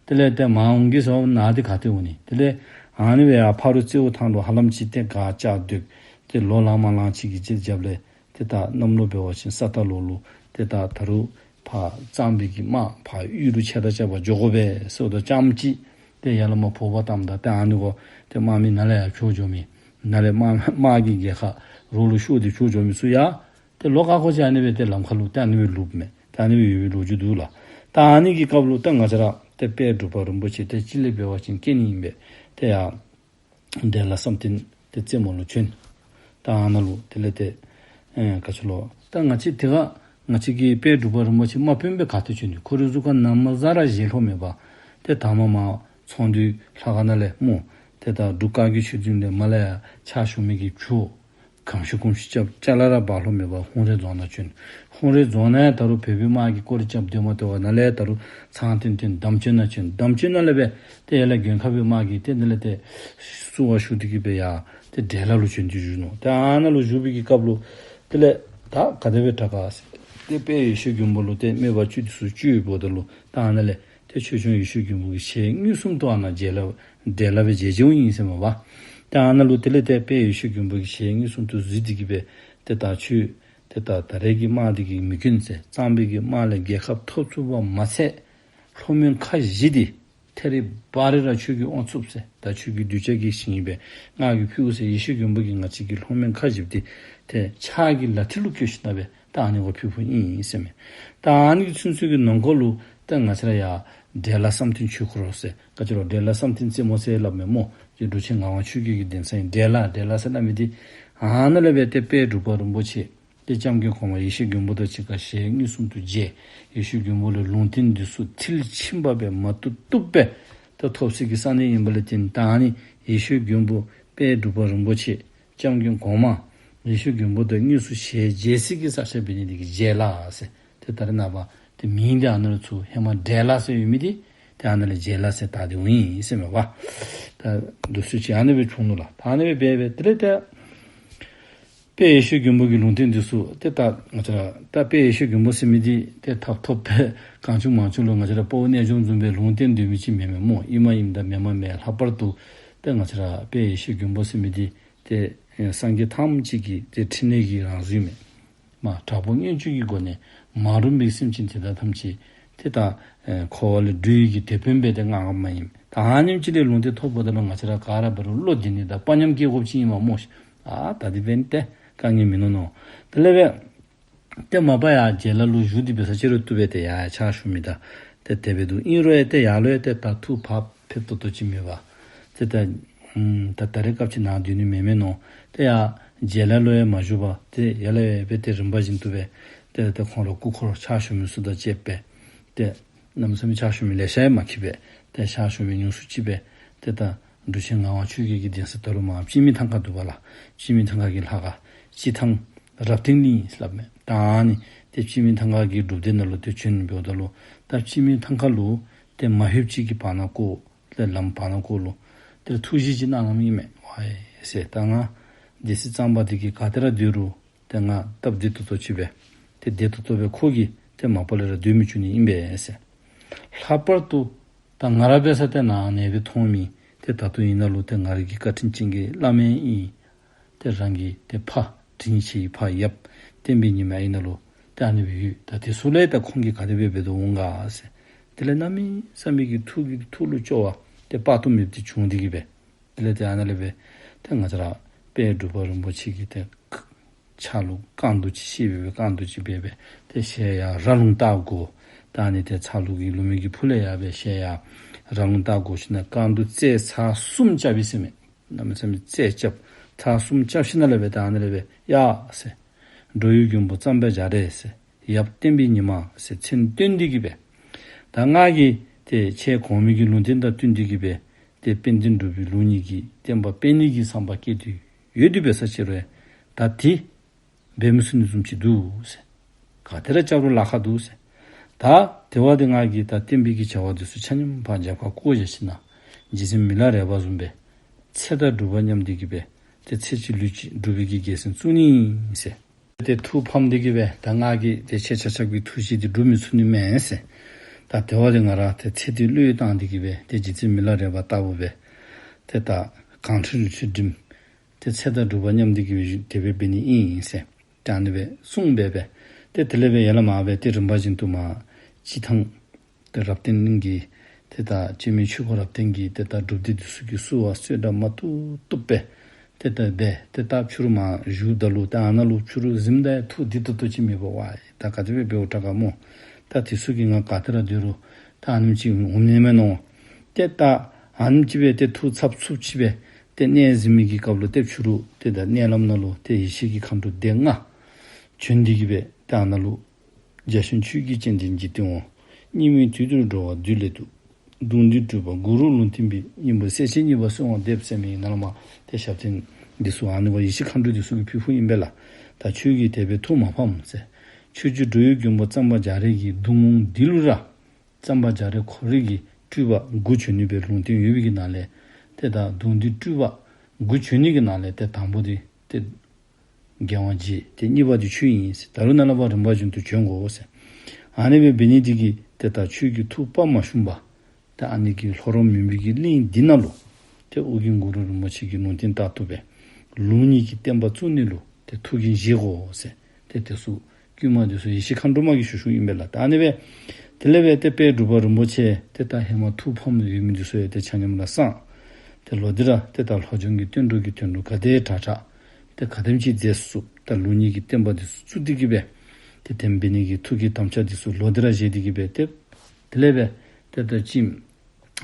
དེ་ལས་ཏེ་མར་འོང་གེ་ཟེར་བ་ནཱ་འདི་ག་ཏེ་འོང་ནི། དེ་ལས་ཨ་ནི་སྦེ་ཡར་ཕག་རི་རྩེའུ་ཐང་ལུ་ཧ་ལམ་ཅིག་ཏེ་ག་ཅ་སྡོད། ཏེ་ལོ་ལང་མ་ལང་ཅིག་གི་རྗེས་རྒྱབ་ལས་ཏེ་ད་གནམ་ལོ་འབད་བ་ཅིན་ས་རྟ་ལོ་ལུ་ཏེ་ད་ད་རུང་ཕར་གཙང་པའི་གི་དམག་ཕར་གཡུས་ལུ་ཆེ་ད་རྐྱབ་པར་འགྱོ་དགོ་པས་ཟེརཝ་ད་ཙམ་ཅིག་ཏེ་ཡར་ལས་མར་འབོ་བར་བཏངམ་ད་ཏེ་ཨ་ནི་གུ་ཏེ་དམག་མི་ནཱ་ལས་ཡར་བྱོག་འགྱོ་མི་ནཱ་ལས་དམག་དམག་གི་རྒྱལ་ཁ་རོགས་ལུ་ཤོར་ཏེ་བྱོག་འགྱོ་མི་ཚུ་ཡང་ཏེ་ལོ་ཀ་ཀོ་ཅིག་ཨ་ནི་སྦེ་ཏེ་ལམ་ཁ་ལུ་ཏེ་ཨ་ནི་སྦེ་ལུསཔ་མས། ཏེ་ཨ་ནི་སྦེ་ཡོད་པའི་ལོ་རྒྱུས་འདུག་ལགས། ད་ཨ་ནི་གི་སྐབས་ལུ་ད་ང་བཅས་ར་ཏེ་དཔལ་འབྲུག་པ་རིན་པོ་ཆེ་ཏེ་ཅི་ལས་འབད་བ་ཅིན་སྐྱེ་ནི་ཨིན་པས། ཏེ་ཡར་འབྲས་ལ་བསམ་གཏན་ཏེ་རྩེ་མོ་ལུ་བྱོན། ད་ཨ་ནཱ་ལུ་དེ་ལས་ཏེ་ཨེ་ག་ཅི་ལོ། ད་ང་བཅས་དེ་ཁར་ང་བཅས་ཀྱི་དཔལ་འབྲུག་པ་རིན་པོ་ཆེ་མ་སྤུན་སྦེ་ག་ཏེ་བྱོན་ནི། ཁོ་རའི་གཟུགས་ཁར་ན་མ་ཟ་ར་བཞེས་ལྷོད་མེད་པ། ཏེ་ད་མ་མར་ཚོང་འདུས་ལྷ་ཁང་ནང་ལས་སྨོ། ཏེ་ད་འབྲུག་བཀའ་བརྒྱུད་ཆོས་འཛིན་ལས་མར་ལས་ཡར་ཕྱག་ཞུ་མི་གི་བྱོག་གམ་ཤུད་ཀུང་ཤུད་རྐྱབ་ཅ་ལ་ར་འབག་ལྷོད་མེད་པར་ཧཱུྃ་རལ་རྫོང་ནང་བྱོན། ཧཱུྃ་རལ་རྫོང་ནང་ཡང་ད་རུང་བོད་པའི་དམག་གིས་སྐོར་ར་རྐྱབ་སྡོད་མ་སྟེར་བར་ནཱ་ལས་ད་རུང་ཚང་སྟོན་སྟོན་འདམ་ཅན་ནང་བྱོན། འདམ་ཅན་ནང་ལས་སྦེ་ཏེ་ཡར་ལས་མགོན་ཁ་པའི་དམག་གིས་ཏེ་ནཱ་ལས་ཏེ་བསུ་བ་ཞུ་སྟེ་གི་སྦེ་ཡར་ཏེ་འབྲས་ལ་ལུ་བྱོན་ཏེ་བཞུགས་ནུག། ཏེ་ཨ་ནཱ་ལུ་བཞུགས་པའི་གི་སྐབས་ལུ་དེ་ལས་ད་ག་དེ་སྦེ་དྲག་ག་ཟེར་ཏེ་དཔལ་ཡེ་ཤེས་མགོན་པོ་ལུ་ཏེ་དམོད་པ་བཅོལ་ཏེ་ཚུར་བཅུག་འབདཝ་ད་ལུ་ད་ཨ་ནཱ་ལས་ཏེ་ཆོས་སྐྱོང་ཡེ་ཤེས་མགོན་པོ་གི་ཞལ་མངོན་སུམ་དུ་ཨ་ནཱ་འབྲས་ལ་འབྲས་ལ་སྦེ་མཇལ་མཇལཝ་ཨིན་ཟེར་མས་པ། ཏེ་ཨ་ནཱ་ལུ་དེ་ལས་ཏེ་དཔལ་ཡེ་ཤེས་མགོན་པོ་གི་ཞལ་མངོན་སུམ་དུ་གཟིགས་ཏེ་གི་སྦེ་ཏེ་ད་ཁྱོད་ཏེ་ད་ད་རེས་ཀྱི་དམག་འདི་གིས་མི་ཁྱོད་ཟེར་གཙང་པའི་གི་དམག་ལས་རྒྱལ་ཁ་ཐོབ་ཚུགས་པ་མ་ཚད་ལྷོ་མོན་ཁ་བཞི་འདི་ཐེ་རེ་བ་རེ་ར་ཁྱོད་ཀྱིས་དབང་ཚུགས་ཟེར། ད་ཁྱོད་ཀྱི་གདུལ་བྱ་གི་ཞིང་ཨིན་པས། ང་གིས་ཕུལ་ཟེར། ཡེ་ཤེས་མགོན་པོ་གིས་ང་བཅས་ཀྱི་ལྷོ་མོན་ཁ་བཞི་འདི་ཏེ་ཕྱག་གི་ལག་མཐིལ་ལུ་བཀོད་ཞིནམ་ལས་ད་ཨ་ནི་གུ་ཕུལ་ཕུལཝ་ཨིན་ཟེར་མས། ད་ཨ་ནི་གི་ཚུན་ཚོད་ཀྱི་ནང་འཁོད་ལུ་ད་ང་བཅས་ར་ཡར་འབྲས་ལ་བསམ་གཏན་ཆོས་འཁོར་ཟེར་ག་ཅི་ལོ་འབྲས་ལ་བསམ་གཏན་རྩེ་མོ་ཟེར་སླབ་མས་སྨོ། ཏེ་འབྲུག་ཆེན་ངག་དབང་ཆོས་རྒྱལ་གྱི་གདན་ས་ཨིན། འབྲས་ལ་འབྲས་ལ་ཟེར་སླབ་མི་འདི་ཨ་ནཱ་ལས་སྦེ་ཏེ་དཔལ་འབྲུག་པ་རིན་པོ་ཆེ་ཏེ་སྐྱབས་མགོན་གོང་མ་ཡེ་ཤེས་མགོན་པོ་དང་གཅིག་ཁར་ཞལ་མངོན་སུམ་དུ་མཇལ། ཡེ་ཤེས་མགོན་པོ་ལས་ལུང་བསྟན་འདི་ཚུ་མཐིལ་ཕྱིན་པ་སྦེ་མ་བཏུབ་བཏུབ་སྦེ་ད་ཐོབ་སའི་གི་ས་གནས་ཨིན་པ་ལས་བརྟེན་ད་ཨ་ནི་ཡེ་ཤེས་མགོན་པོ་དཔལ་འབྲུག་པ་རིན་པོ་ཆེ་སྐྱབས་མགོན་གོང་མ་ཡེ་ཤེས་མགོན་པོ་དང་དངོས་སུ་ཞལ་མཇལ་སའི་གི་ས་ཆ་འབད་ནི་འདི་གིས་འབྲས་ལ་ཟེར། ཏེ་ད་རེས་ནངས་པ་ཏེ་མིང་འདི་ཨ་ནཱ་ལུ་ཚུར་ཧེ་མ་འབྲས་ལ་ཟེར་ཡོད་མི་འདི་ཏེ་ཨ་ནཱ་ལས་འབྲས་ལ་ཟེར་བཏགས་ཏེ་འོང་ཡི་ཟེར་མས་པ། ད་འདི་ཚུ་ཅིག་ཨ་ནི་སྦེ་བྱུང་ནུག་ལགས། ད་ཨ་ནི་སྦེ་འབད་འབད་དེ་ལས་ཏེ་དཔལ་ཡེ་ཤེས་མགོན་པོ་གི་ལུང་བསྟན་འདི་ཚུ་ཏེ་ད་ང་བཅས་ར་ད་དཔལ་ཡེ་ཤེས་མགོན་པོ་ཟེར་མི་འདི་ཏེ་ཐབ་ཐོབ་སྦེ་གང་བྱུང་མང་བྱུང་ལུ་ང་བཅས་ར་དཔའ་བོ་རྣལ་འབྱོར་མ་བཟུམ་སྦེ་ལུང་བསྟན་སྡོད་མི་ཅིག་མེན་མས་སྨོ། ཨིནམ་ཨིནམ་ད་མེནམ་མེན། ལྷག་པར་དུ་ཏེ་ང་བཅས་ར་དཔལ་ཡེ་ཤེས་མགོན་པོ་ཟེར་མི་འདི་ཏེ་སངས་རྒྱས་ཐམས་ཅད་ཀྱི་ཏེ་ཕྲིན་ལས་ཀྱི་རང་གཟུགས་མས། མ་དྲག་པོ་མངོན་སྤྱོད་ཀྱི་སྒོ་ནས་མ་རུངས་པའི་སེམས་ཅན་དེ་དག་ཐམས་ཅད་ཏེ་ད་ཨེ་འཁོར་བ་ལས་སྒྲོལ་ནི་གི་དེད་དཔོན་སྦེ་ཏེ་མངགསཔ་ཨིན། ད་ཨ་ནེམ་ཅིག་ལས་ལུང་བསྟན་ཐོབ་པ་ད་ལུ་ང་བཅས་ར་ག་ར་འབད་རུང་བློ་བདེ་ནི་དང་དཔའ་ཉམས་སྐྱེ་དགོཔ་ཅིག་ཨིནམ་སྨོ་ཤིག། ཨ་ད་འདི་འབད་ནི་ཏེ་དཀའ་ངལ་མིན་ནུག་མནོ། དེ་ལས་འབད་ཏེ་མ་པ་ཡར་འབྲས་ལ་ལུ་བཞུགས་ཏེ་འབད་ས་ཅིག་རུང་བཏུབ་པས། ཏེ་ཡར་ཕྱག་ཞུ་མི་དང་ཏེ་དེ་སྦེ་འདུག། ཨིན་རུང་ཡང་ཏེ་ཡར་ལུ་ཡང་ཏེ་ད་ཐུགས་བག་ཕེབས་ཏོག་ཏོ་ཅིག་མེད་པ། ཏེ་ད་ཨམ་ད་ད་རེས་སྐབས་ཅིག་ནཱ་སྡོད་ནི་མེན་མས་མནོ། ཏེ་ཡར་འབྲས་ལ་ལུ་ཡང་མ་བཞུགས་པར་ཏེ་ཡར་ལས་ཡར་སྦེ་ཏེ་རིམ་པ་བཞིན་དུ་སྦེ་ཏེ་ཏེ་ཁོང་ར་སྐུ་འཁོར་ཕྱག་ཞུ་མི་ཚུ་དང་བཅས་པ་སྦེ་ཏེ་གནམ་མེད་ས་མེད་ཕྱག་ཞུ་མི་ལེ་ཤ་ཡང་མ་འཁྱིད་པས། ཏེ་ཕྱག་ཞུ་མི་ཉུང་སུ་ཅིག་སྦེ་ཏེ་ད་འབྲུག་ཆེན་ངག་དབང་ཆོས་རྒྱལ་གྱི་གདན་ས་ད་རུང་མར་སྤྱི་མི་ཐང་ཁ་འདུག་པ་ལགས། སྤྱི་མི་ཐང་ཁ་གི་ལྷ་ཁང་སྤྱི་ཐང་རབ་བརྟན་གླིང་ཟེར་སླབ་མས། ད་ཨ་ནི་ཏེ་སྤྱི་མི་ཐང་ཁ་གི་སྒྲུབ་སྡེ་ནང་ལུ་ཏེ་བྱོན་འབདཝ་ད་ལུ་ད་སྤྱི་མི་ཐང་ཁ་ལུ་ཏེ་མ་ལྷོདཔ་ཅིག་གི་བར་ན་ཀོ་ཏེ་ལམ་བར་ན་ཀོ་ལུ་ཏེ་ཐུགས་བཞེད་ཅིག་གནང་གནངམ་ཨིན་མས། ཝའི་ཟེར་ད་ང་སྡེ་སྲིད་གཙང་པ་འདི་གིས་ག་ཏེ་ར་སྡོད་རུང་ཏེ་ང་སྟབས་བདེ་ཏོག་ཏོ་ཅིག་སྦེ་ཏེ་བདེ་ཏོག་ཏོ་སྦེ་ཁོ་གིས་ཏེ་མ་པ་ལས་ར་སྡོད་མི་བཅུག་ནི་ཨིན་པས་ཟེར། ལྷག་པར་དུ་ད་ང་ར་འབད་ས་ཏེ་ནཱ་ཨ་ནེ་སྦེ་མཐོང་མི་ཏེ་ད་ལྟོ་ཨིན་ན་ལུ་ཏེ་ང་རའི་གི་བཀའ་དྲིན་ཅན་གྱི་བླ་མ་ཨིན། ཏེ་རང་གི་ཏེ་ཕ་དྲིན་ཆེ་བའི་ཕ་ཡབ་བསྟན་པའི་ཉི་མ་ཨིན་ན་ལུ་ཏེ་ཨ་ནི་སྦེ་ཡོད། ད་དེ་ཚུ་ལས་ད་ཁོང་གིས་ག་དེ་སྦེ་འབད་དོ་འོང་ག་ཟེར། དེ་ལས་གནམ་མེད་ས་མེད་ཀྱི་ཐུགས་ཀྱི་ཐུགས་ལུ་སྐྱོ་བ་ཏེ་དཔག་ཏུ་མེདཔ་ཅིག་བྱུང་སྟེ་གི་སྦེ། དེ་ལས་ཏེ་ཨ་ནཱ་ལས་སྦེ་ཏེ་ང་བཅས་ར་དཔལ་འབྲུག་པ་རིན་པོ་ཆེ་གིས་ཏེ་ཕྱག་ལུ་རྐང་དུང་ཅིག་བཤེད་སྦེ་སྦེ་རྐང་དུང་ཅིག་སྦེ་སྦེ་ཏེ་ཞལ་ཡར་ར་ལུང་བཏགས་བསྒོར། ད་ཨ་ནི་ཏེ་ཚ་ལུ་གི་ལུ་མའི་གི་ཕུ་ལས་ཡར་སྦེ་ཞལ་ཡར་ར་ལུང་བཏགས་བསྒོར་ཞིནམ་ལས་རྐང་དུང་རྩེ་ཚར་གསུམ་རྐྱབ་ཡི་ཟེར་མས། གནམ་མེད་ས་མེད་རྩེ་རྐྱབ། ཚར་གསུམ་རྐྱབ་ཞིནམ་ལས་སྦེ་ད་ཨ་ནི་ལས་སྦེ་ཡ་ཟེར། འགྲོ་བའི་མགོན་པོ་གཙང་པ་རྒྱ་རས་ཟེར། ཡབ་བསྟན་པའི་ཉི་མ་ཟེར་མཚན་བཏོན་ཏེ་གི་སྦེ། ད་ང་གིས་ཏེ་ཁྱེད་གོང་མའི་གི་ལུང་བསྟན་དང་བསྟུན་ཏེ་གི་སྦེ་ཏེ་དཔལ་ལྡན་འབྲུག་པའི་ལུགས་གཉིས་ཀྱི་བསྟན་པ་སྤེལ་ནི་གི་བསམ་པ་བསྐྱེད་དེ་ཡོད་དེ་འབད་ས་ཅིག་རུང་ད་དེ་འབད་མི་ཚུགས་ནི་བཟུམ་ཅིག་འདུག་ཟེར། ག་དེ་ར་རྐྱབ་རུང་ལཱ་ཁག་འདུག་ཟེར། ད་དེ་བ་དེ་ང་གིས་ད་བསྟན་པའི་གི་བྱ་བ་འདི་ཚུ་ཆ་མཉམ་ཕར་རྒྱབ་ཁར་བཀོ་བཞག་ཞིནམ་ལས་རྗེ་བཙུན་མི་ལ་རས་པ་བཟུམ་སྦེ་ ཚེ་དང་སྒྲུབ་པ་མཉམ་འདི་གིས་སྦེ་ཏེ་ཚེ་གཅིག་ལུས་གཅིག་སྒྲུབ་པའི་གི་རྒྱལ་མཚན་བཙུགས་ནི་ཟེར། ཏེ་ཐུགས་ཕམ་འདི་གིས་སྦེ་ད་ང་གིས་ཏེ་ཁྱེད་ཆ་ཁྱབ་ཀྱི་ཐུགས་བཞེད་འདི་སྒྲུབ་མི་ཚུགས་ནི་མས་ཟེར། ད་དེ་བ་འདི་ང་ར་ཏེ་ཚེ་འདི་བློས་བཏང་འདི་གིས་སྦེ་ཏེ་རྗེ་བཙུན་མི་ལ་རས་པ་ལྟ་བུ་སྦེ་ཏེ་ད་གང་འཕྲོ་འཕྲོ་འགྲིམ། ཏེ་ཚེ་དང་སྒྲུབ་པ་མཉམ་འདི་གིས་སྦེ་དེ་སྦེ་འབད་ནི་ཨིན་ཟེར། ད་ཨ་ནི་སྦེ་གསུངས་སྦེ་སྦེ་ཏེ་དེ་ལས་སྦེ་ཡར་ལས་མར་སྦེ་ཏེ་རིམ་པ་བཞིན་དུ་མར་སྤྱི་ཐང་ཏེ་རབ་བརྟན་གླིང་གི་ཏེ་ད་སྤྱི་མི་ཆོས་སྐུ་རབ་བརྟན་གྱི་ཏེ་ད་སྒྲུབ་སྡེ་འདི་ཚུ་གིས་བསུ་བ་གསོལ་འདྲ་མ་བཏུབ་བཏུབ་སྦེ་ཏེ་ད་སྦེ་ཏེ་ད་ཕྱི་རུ་མར་བཞུགསཔ་ད་ལུ་ཏེ་ཨ་ནཱ་ལུ་ཕྱི་རུ་གཟིམས་ད་ཡང་ཐུགས་བདེ་ཏོག་ཏོ་ཅིག་མེད་པར་ཝའི་ད་ག་དེ་སྦེ་འབདཝ་དྲག་ག་སྨོ། ད་དེ་ཚུ་གིས་ང་ག་ཏེ་ར་སྡོད་རུང་ད་ཨ་ནེམ་ཅིག་འོང་ནི་མས་མནོ། ཏེ་ད་ཨ་ནེམ་ཅིག་སྦེ་ཏེ་ཐུགས་འཚབ་འཚུབ་ཅིག་སྦེ་ཏེ་གནས་གཟིམ་མི་གི་སྐབས་ལུ་ཏེ་ཕྱི་རུ་ཏེ་ད་མནལ་ལམ་ནང་ལུ་ཏེ་ཡེ་ཤེས་ཀྱི་མཁའ་འགྲོ་སྡེ་ལྔ་བྱོན་འདི་གིས་སྦེ་ཏེ་ཨ་ནཱ་ལུ་རྒྱ་གཞུང་ཆོས་ཀྱི་སྤྱན་ལྡན་འཇིག་རྟེན་དབང་། སྙིགས་མའི་དུས་འདིར་འགྲོ་བ་འདུལ་སླད་དུ། གདུང་འདིར་སྤྲུལ་པ་གུ་རུ་ལུང་བསྟན་པའི། སྙིང་པོ་གསལ་བྱེད་གཉིས་པ་གསོལ་བ་འདེབས་ཟེར་མི་ནང་ལས་མར་ཏེ་ཞབས་བརྟན་འདི་ཚུ་ཨ་ནི་བ་ཡེ་ཤེས་མཁའ་འགྲོ་འདི་ཚུ་གིས་ཕུལ་ཕུལཝ་ཨིན་པས་ལགས། ད་ཁྱོད་ཀྱིས་དེ་སྦེ་ཐུགས་མ་ཕམ་ཟེར། ཆོས་རྗེ་འགྲོ་བའི་མགོན་པོ་གཙང་པ་རྒྱ་རས་ཀྱི་གདུང་འདི་ལུ་ར་གཙང་པ་རྒྱ་རས་ཁོ་རའི་གི་སྤྲུལ་པ་དགུ་བྱོན་ནི་སྦེ་ལུང་བསྟན་ཡོད་པའི་གི་ནང་ལས་ཏེ་ད་གདུང་འདིར་སྤྲུལ་པ་དགུ་བྱོན་ནི་གི་ནང་ལས་ཏེ་དང་པོ་འདི་ཏེ་རྒྱལ་དབང་རྗེ། ཏེ་གཉིས་པ་འདི་ཁྱོད་ཨིན་ཟེར། ད་རུང་ནཱ་ལས་ཕར་རིམ་པ་བཞིན་དུ་བྱོན་དགོ་ཟེར། ཨ་ནི་སྦེ་འབད་ནི་འདི་གིས་ཏེ་ད་ཁྱོད་ཀྱི་ཐུགས་དཔའ་མ་ཞུམ་པར་ཏེ་ཨ་ནི་གི་ལྷོ་རོང་མུན་པའི་གི་གླིང་འདི་ནང་ལུ་ཏེ་ཨོ་རྒྱན་གུ་རུ་རིན་པོ་ཆེ་གི་ལུང་བསྟན་ལྟར་དུ་སྦེ་ལུགས་གཉིས་ཀྱི་བསྟན་པ་བཙུགས་ནི་ལུ་ཏེ་ཐུགས་འགན་བཞེས་དགོ་ཟེར། ཏེ་དེ་ཚུ་བསྐུལ་མ་འདི་ཚུ་ཡེ་ཤེས་མཁའ་འགྲོ་མ་གིས་ཞུ་ཞུཝ་ཨིན་པས་ལགས། ད་ཨ་ནི་སྦེ་དེ་ལས་སྦེ་ཏེ་དཔལ་འབྲུག་པ་རིན་པོ་ཆེ་ཏེ་ད་ཧེ་མ་ཐུགས་ཕམ་ཡོད་མི་འདི་ཚུ་ཡང་ཏེ་ཆ་མཉམ་ར་སངས། ཏེ་ལོག་སྟེ་ར་ཏེ་ད་ལྷོ་ལྗོངས་ཀྱི་བསྟན་འགྲོ་གི་དོན་ལུ་ག་དེ་དྲག་དྲག་ཏེ་ག་དེམ་ཅིག་མཛད་ཚུགས། ད་ལུགས་གཉིས་ཀྱི་བསྟན་པ་འདི་ཚུ་བཙུགས་ཏེ་གི་སྦེ་ཏེ་དེམ་འབད་ནི་གི་ཐུགས་ཀྱི་དམ་བཅའ་འདི་ཚུ་ལོག་སྟེ་ར་བཞེས་ཏེ་གི་སྦེ་ཏེ་དེ་ལས་སྦེ་ཏེ་ད་ཅིག་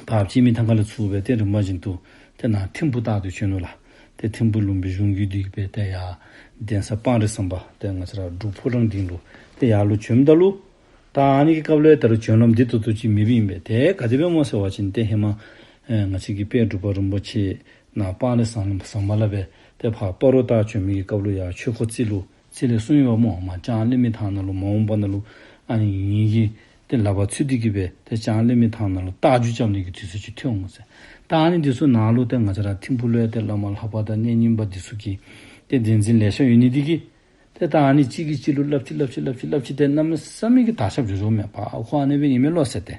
ཕར་སྤྱི་མི་ཐང་ཁ་ལས་ཚུར་སྦེ་ཏེ་རིམ་པ་བཞིན་དུ་ཏེ་ནཱ་ཐིམ་ཕུ་ལྟག་ཏུ་བྱོན་ནུག་ལགས། ཏེ་ཐིམ་ཕུ་ལུང་པའི་གཞུང་བརྒྱུད་དེ་སྦེ་ཏེ་ཡར་གདན་ས་སྤང་རི་ཟམ་པ་ཏེ་ང་བཅས་ར་འབྲུག་ཕོ་བྲང་སྡིངས་ལུ་ཏེ་ཡར་ལུ་བྱོནམ་ད་ལུ་ད་ཨ་ནི་གི་སྐབས་ལུ་ད་རུང་བྱོན་ལམ་འདི་ཏོག་ཏོ་ཅིག་མེདཔ་ཨིན་པས། ཏེ་ག་དེ་སྦེ་སྨོ་ཟེར་བ་ཅིན་ཏེ་ཧེ་མ་ཨེ་ང་བཅས་ཀྱི་དཔལ་འབྲུག་པ་རིན་པོ་ཆེ་ནཱ་སྤང་རི་ཟམ་ཟམ་པ་ལས་སྦེ་ཏེ་ཕར་སྤ་རོ་ལྟག་བྱོན་མི་གི་སྐབས་ལུ་ཡར་ཆོས་འཁོར་རྩེ་ལུ་རྩེ་ལས་གསུངས་ཡོདཔ་སྨོ། མར་ལྕང་གླིང་མི་ཐང་ནང་ལུ་མ་འོངས་པ་ནང་ལུ་ཨ་ནི་ངེ་གི་ཏེ་ལག་པ་ཚུད་དེ་གི་སྦེ་ཏེ་ལྕང་གླིང་མི་ཐང་ནང་ལུ་རྟ་རྒྱུག་རྐྱབ་ནི་གི་དུས་ཚོད་ཅིག་ཐོན་འོང་ཟེར། ད་ཨ་ནི་འདི་ཚུ་ནཱ་ལུ་ཏེ་ང་བཅས་ར་ཐིམ་ཕུ་ལུ་ཡང་ཏེ་བླ་མ་ལྷ་པ་དང་གནས་རྙིང་པ་འདི་ཚུ་གི་ཏེ་གདན་འཛིན་ལེ་ཤ་ཡོད་ནི་འདི་གིས་ཏེ་ད་ཨ་ནི་གཅིག་གིས་གཅིག་ལུ་སླབ་ཅི་སླབ་ཅི་སླབ་ཅི་སླབ་ཅི་ཏེ་གནམ་མེད་ས་མེད་ཀྱི་དར་ཁྱབ་འགྱོ་འགྱོཝ་མས། ཕར་ཨ་ཁོ་ཨ་ནི་སྦེ་ཨིན་མས་ལོ་ཟེར་ཏེ།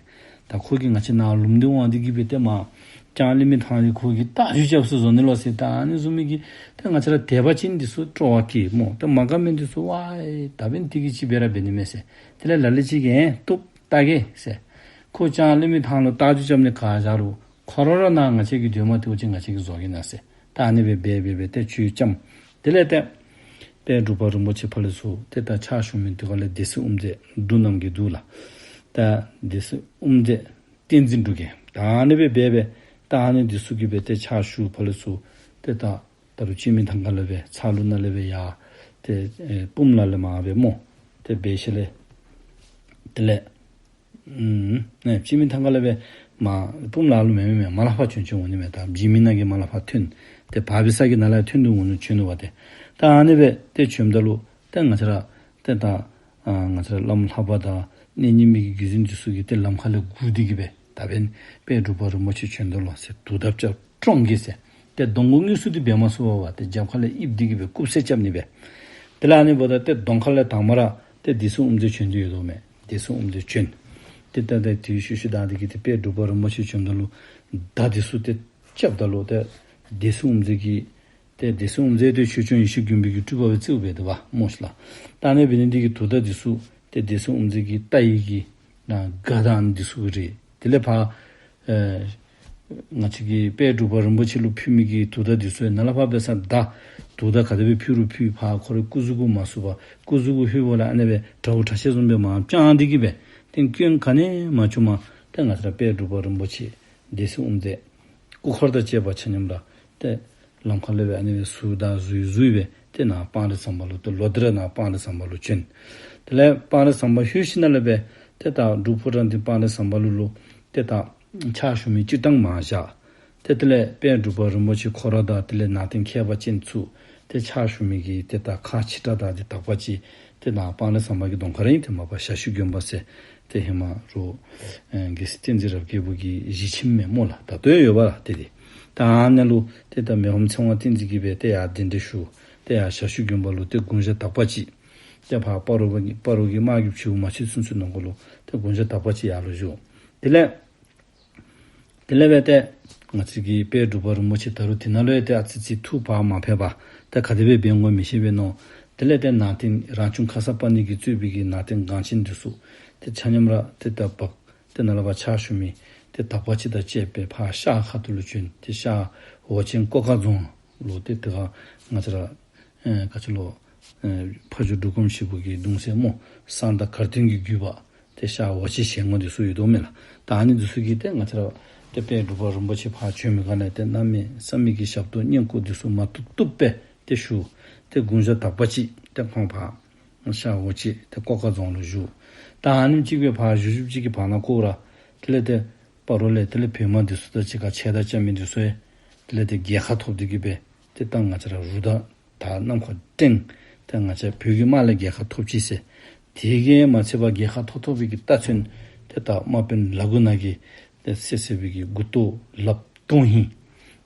ད་ཁོ་གིས་ང་བཅས་ནཱ་ལུང་བསྟན་དབང་འདི་གིས་སྦེ་ཏེ་མར་ལྕང་གླིང་མི་ཐང་ལས་ཁོ་གིས་རྟ་རྒྱུག་རྐྱབ་ས་བཟོ་ནི་ལོ་ཟེར། ད་ཨ་ནི་བཟུམ་མའི་གི་ཏེ་ང་བཅས་ར་དད་པ་ཅན་འདི་ཚུ་སྤྲོ་བ་སྐྱེས་སྨོ། ཏེ་མ་དགའ་མི་འདི་ཚུ་ཝའི་ད་འབདན་དེ་གིས་ཅིག་སྦེ་ར་འབད་ནི་མས་ཟེར། དེ་ལས་ལ་ལུ་ཅིག་གིས་ཨེ་བཏུབ་ལྟ་གེ་ཟེར། ཁོ་ལྕང་གླིང་མི་ཐང་ལུ་རྟ་རྒྱུག་རྐྱབ་ནི་ག་བཞག་རུང་ཁོ་ར་ར་ནཱ་ང་བཅས་ཀྱི་སྡོད་མ་ཏེ་འུ་ཅིག་ང་བཅས་ཀྱིས་བཟོ་གེ་ན་ཟེར། ད་ཨ་ནི་སྦེ་འབད་འབད་འབད་ཏེ་ཆོས་བྱོནམ། དེ་ལས་ཏེ་དཔལ་འབྲུག་པ་རིན་པོ་ཆེ་ཕར་ལས་ཚུར་ཏེ་ད་ཕྱག་ཞུ་མི་འདི་ག་ལས་སྡེ་སྲིད་དབུ་མཛད་འབྲུག་རྣམ་རྒྱལ་འདུག་ལགས། ད་སྡེ་སྲིད་དབུ་མཛད་བསྟན་འཛིན་འབྲུག་རྒྱལ། ད་ཨ་ནི་སྦེ་འབད་འབད་ད་ཨ་ནི་འདི་ཚུ་གིས་སྦེ་ཏེ་ཕྱག་ཞུ་ཕར་ལས་ཚུར་ཏེ་ད་ད་རུང་སྤྱི་མི་ཐང་ཁ་ལས་སྦེ་ཚ་ལུ་ནང་ལས་སྦེ་ཡར་ཏེ་ཨེ་སྤུངས་ལ་ལས་མར་སྦེ་སྨོ། ཏེ་འབད་ཞིནམ་ལས་དེ་ལས་ཨུམ་ནཱ་སྤྱི་མི་ཐང་ཁ་ལས་སྦེ་མར་སྤུངས་ལ་ལུ་མེན་མེན་མེན་མར་ལས་ཕར་བྱོན་བྱོན་འོང་ནི་མས། ད་བྱེ་མི་ནང་གི་མར་ལས་ཕར་ཐོན། ཏེ་བ་བི་ས་གི་ནང་ལས་ཐོན་ཏེ་འོང་ནི་བྱོན་ནུག་པ་ཏེ། ད་ཨ་ནི་སྦེ་ཏེ་བྱོནམ་ད་ལུ་ཏེ་ང་བཅས་ར་ཏེ་ད་ཨ་ང་བཅས་ར་བླམ་ལྷ་པ་དང་གནས་རྙིང་མི་གི་བརྒྱུད་འཛིན་འདི་ཚུ་གིས་ཏེ་ལམ་ཁ་ལས་སྒུག་སྟེ་གི་སྦེ་ད་འབདན་དཔལ་འབྲུག་པ་རིན་པོ་ཆེ་བྱོནམ་ད་ལོ་ཟེར་དུག་མདའ་རྐྱབ་བཀྲོངས་གེ་ཟེར། ཏེ་གདོང་གུ་དངོས་སུ་འདི་འབད་མ་ཚུགས་པར་ཏེ་རྒྱབ་ཁ་ལས་ཡིབ་སྟེ་གི་སྦེ་རྐུབ་བསད་རྐྱབ་ནི་སྦེ། དེ་ལས་ཨ་ནི་འབདཝ་ད་ཏེ་གདོང་ཁ་ལས་དང་པ་ར་ཏེ་སྡེ་སྲིད་དབུ་མཛད་བྱོན་ཏེ་ཡོདཔ་མས། སྡེ་སྲིད་དབུ་མཛད་བྱོན། ཏེ་ད་ཏེ་དེའི་ཤུལ་ཤུལ་ད་འདི་གིས་ཏེ་དཔལ་འབྲུག་པ་རིན་པོ་ཆེ་བྱོནམ་ད་ལུ་མདའ་འདི་ཚུ་ཏེ་རྐྱབ་ད་ལུ་ཏེ་སྡེ་སྲིད་དབུ་མཛད་ཀྱིས་ཏེ་སྡེ་སྲིད་དབུ་མཛད་དེ་ཆོས་སྐྱོང་ཡེ་ཤེས་མགོན་པོ་གི་སྤྲུལ་པ་སྦེ་རྩིཝ་སྦེ་འདུག་པ་སྨོ་ཤིག་ལགས། ད་ཨ་ནི་འབད་ནི་འདི་གིས་དུག་མདའ་འདི་ཚུ་ཏེ་སྡེ་སྲིད་དབུ་མཛད་ཀྱི་རྟ་ཡི་གི་ནང་སྒ་དང་འདི་ཚུ་གི་རེད། དེ་ལས་ཕར་ཨེ་ང་བཅས་ཀྱི་དཔལ་འབྲུག་པ་རིན་པོ་ཆེ་ལུ་ཕུལ་མི་གི་དུག་མདའ་འདི་ཚུ་ཡང་ནཱ་ལས་ཕར་འབད་ས་ད་དུག་མདའ་ག་དེ་སྦེ་ཕུལ་རུང་ཕུལ་ཕར་ཁོ་རའི་སྐུ་གཟུགས་གུ་མ་ཟུག་པར་སྐུ་གཟུགས་གུ་ལྷོད་པ་ལས་ཨ་ནི་སྦེ་དྲག་པོ་དྲག་ཤེས་བཟུམ་སྦེ་མར་དཔྱང་སྟེ་གི་སྦེ་ཏེ་སྐྱོན་ག་ནི་ཡང་མ་བྱུངམ་ཏེ་ང་བཅས་ར་དཔལ་འབྲུག་པ་རིན་པོ་ཆེ་སྡེ་སྲིད་དབུ་མཛད་སྐུ་འཁོར་དང་བཅས་པ་ཆ་མཉམ་ར་ཏེ་ལམ་ཁ་ལས་སྦེ་ཨ་ནི་སྦེ་ཟུར་དང་ཟུར་ཟུར་སྦེ་ཏེ་ནཱ་སྤང་རི་ཟམ་པ་ལུ་ཏེ་ལོག་སྟེ་ར་ནཱ་སྤང་རི་ཟམ་པ་ལུ་བྱོན། དེ་ལས་སྤང་རི་ཟམ་པ་ལྷོད་ཞིནམ་ལས་སྦེ་ཏེ་ད་འབྲུག་ཕོ་བྲང་འདི་སྤང་རི་ཟམ་པ་ལུ་ལུ་ཏེ་ད་ཕྱག་ཞུ་མི་སྤྱིར་བཏང་མར་བཞག། ཏེ་དེ་ལས་དཔལ་འབྲུག་པ་རིན་པོ་ཆེ་ཁོ་ར་དང་དེ་ལས་ནང་རྟེན་མཁས་པ་ཅན་ཚུ་ཏེ་ཕྱག་ཞུ་མི་གི་ཏེ་ད་ཁག་ཆེ་དྲགས་དང་ཏེ་དག་པ་ཅིག་ཏེ་ནཱ་སྤང་རི་ཟམ་པ་གི་གདོང་ཁར་ཨིན། ཏེ་མ་པ་ཞྭ་ཤུད་དགོན་པ་ཟེར་ཏེ་ཧེ་མ་རུ་ཨེ་རྒྱལ་སྲས་བསྟན་འཛིན་རབ་རྒྱས་པོ་གི་གཞིས་ཁྱིམ་མས་སྨོ་ལགས། ད་ལྟོ་ཡང་ཡོད་པ་ལགས། ཏེ་དེ་ ད་ཨ་ནཱ་ལུ་ཏེ་ད་མི་ཕམ་ཚེ་དབང་བསྟན་འཛིན་གྱིས་སྦེ་ཏེ་ཡར་གདན་འདྲེན་ཞུ། ཏེ་ཡར་ཞ་ཤུ་དགོན་པ་ལུ་ཏེ་དགུང་ཞག་དག་པ་ཅིག་ཏེ་ཕར་སྤ་རོ་པ་གི་སྤ་རོ་གི་དམག་གི་བྱིའུ་མ་ཚིག་ཚུན་ཚོད་ནང་འཁོད་ལུ་ཏེ་དགུང་ཞག་དག་པ་ཅིག་ཡར་ལུ་བཞུགས། དེ་ལས་དེ་ལས་སྦེ་ཏེ་ང་བཅས་ཀྱི་དཔལ་འབྲུག་པ་རིན་པོ་ཆེ་ད་རུང་དེ་ནང་ལུ་ཡང་ཏེ་ཨ་ཙི་ཙི་ཐུགས་ཕར་མ་ཕེབས་པར་ཏེ་ག་དེ་སྦེ་འབད་འོང་མི་ཤེས་པས་མནོ། དེ་ལས་ཏེ་ནང་རྟེན་རང་བྱུང་ཁརྶ་པཱ་ཎི་གིས་གཙོས་པའི་གི་ནང་རྟེན་འགངས་ཅན་འདི་ཚུ་ཏེ་ཆ་མཉམ་ར་ཏེ་ད་འབག་ཏེ་ནཱ་ལས་ཕར་ཕྱག་ཞུ་མི་ཏེ་དག་པ་ཅིག་དང་བཅས་སྦེ་ཕར་ཤར་ཁ་ཐུག་ལུ་བྱོན། ཏེ་ཤར་ཝ་ཆེན་ཀོ་ཁ་རྫོང་ལུ་ཏེ་དེ་ཁར་ང་བཅས་ར་ཨེ་ག་ཅི་ལོ་ཨེ་ཕ་ཇོ་འབྲུག་སྒོམ་ཞིག་པོ་གི་གདུང་སྲས་སྨོ་གསང་བདག་གར་སྟོན་གྱི་བརྒྱུད་པ་ཏེ་ཤར་ཝ་ཆེན་ཞལ་ངོ་འདི་ཚུ་ཡོད་དོ་མེན་ལགས། ད་ཨ་ནི་འདི་ཚུ་གིས་ཏེ་ང་བཅས་ར་ཏེ་དཔལ་འབྲུག་པ་རིན་པོ་ཆེ་ཕར་བྱོན་མི་སྒང་ལས་ཏེ་གནམ་མེད་ས་མེད་ཀྱི་ཞབས་ཏོག་བསྙེན་བཀུར་འདི་ཚུ་མ་བཏུབ་བཏུབ་སྦེ་ཏེ་ཞུ། ཏེ་དགུང་ཞག་དག་པ་ཅིག་ཏེ་ཁོང་ཕར་ཤར་ཝ་ཆེན་ཏེ་ཀོ་ཁ་རྫོང་ལུ་བཞུགས། ད་ཨ་ནེམ་ཅིག་སྦེ་ཕར་བཞུགས་བཞུགསཔ་ཅིག་གི་བར་ན་ཁོ་ར་དེ་ལས་ཏེ་སྤ་རོ་ལས་དེ་ལས་བོད་དམག་འདི་ཚུ་དང་གཅིག་ཁར་ཕྱད་ད་རྐྱབ་མི་འདི་ཚུ་ཡང་དེ་ལས་ཏེ་རྒྱལ་ཁ་ཐོབ་སྟེ་གི་སྦེ་ཏེ་ད་ང་བཅས་ར་རུ་དར་དར་ནམ་མཁར་བསྒྲེངས། ཏེ་ང་བཅས་བོད་ཀྱི་དམག་ལས་རྒྱལ་ཁ་ཐོབ་ཅི་ཟེར། དེ་གིས་མ་ཚད་པར་རྒྱལ་ཁ་ཐོབ་ཐོབ་པའི་གི་རྟགས་མཚོན་ཏེ་ད་དམག་དཔོན་ལ་དགུ་ནག་གི་ཏེ་བསད་བསད་པའི་གི་མགུ་ཏོ་ལགཔ་དོན་ཧིང་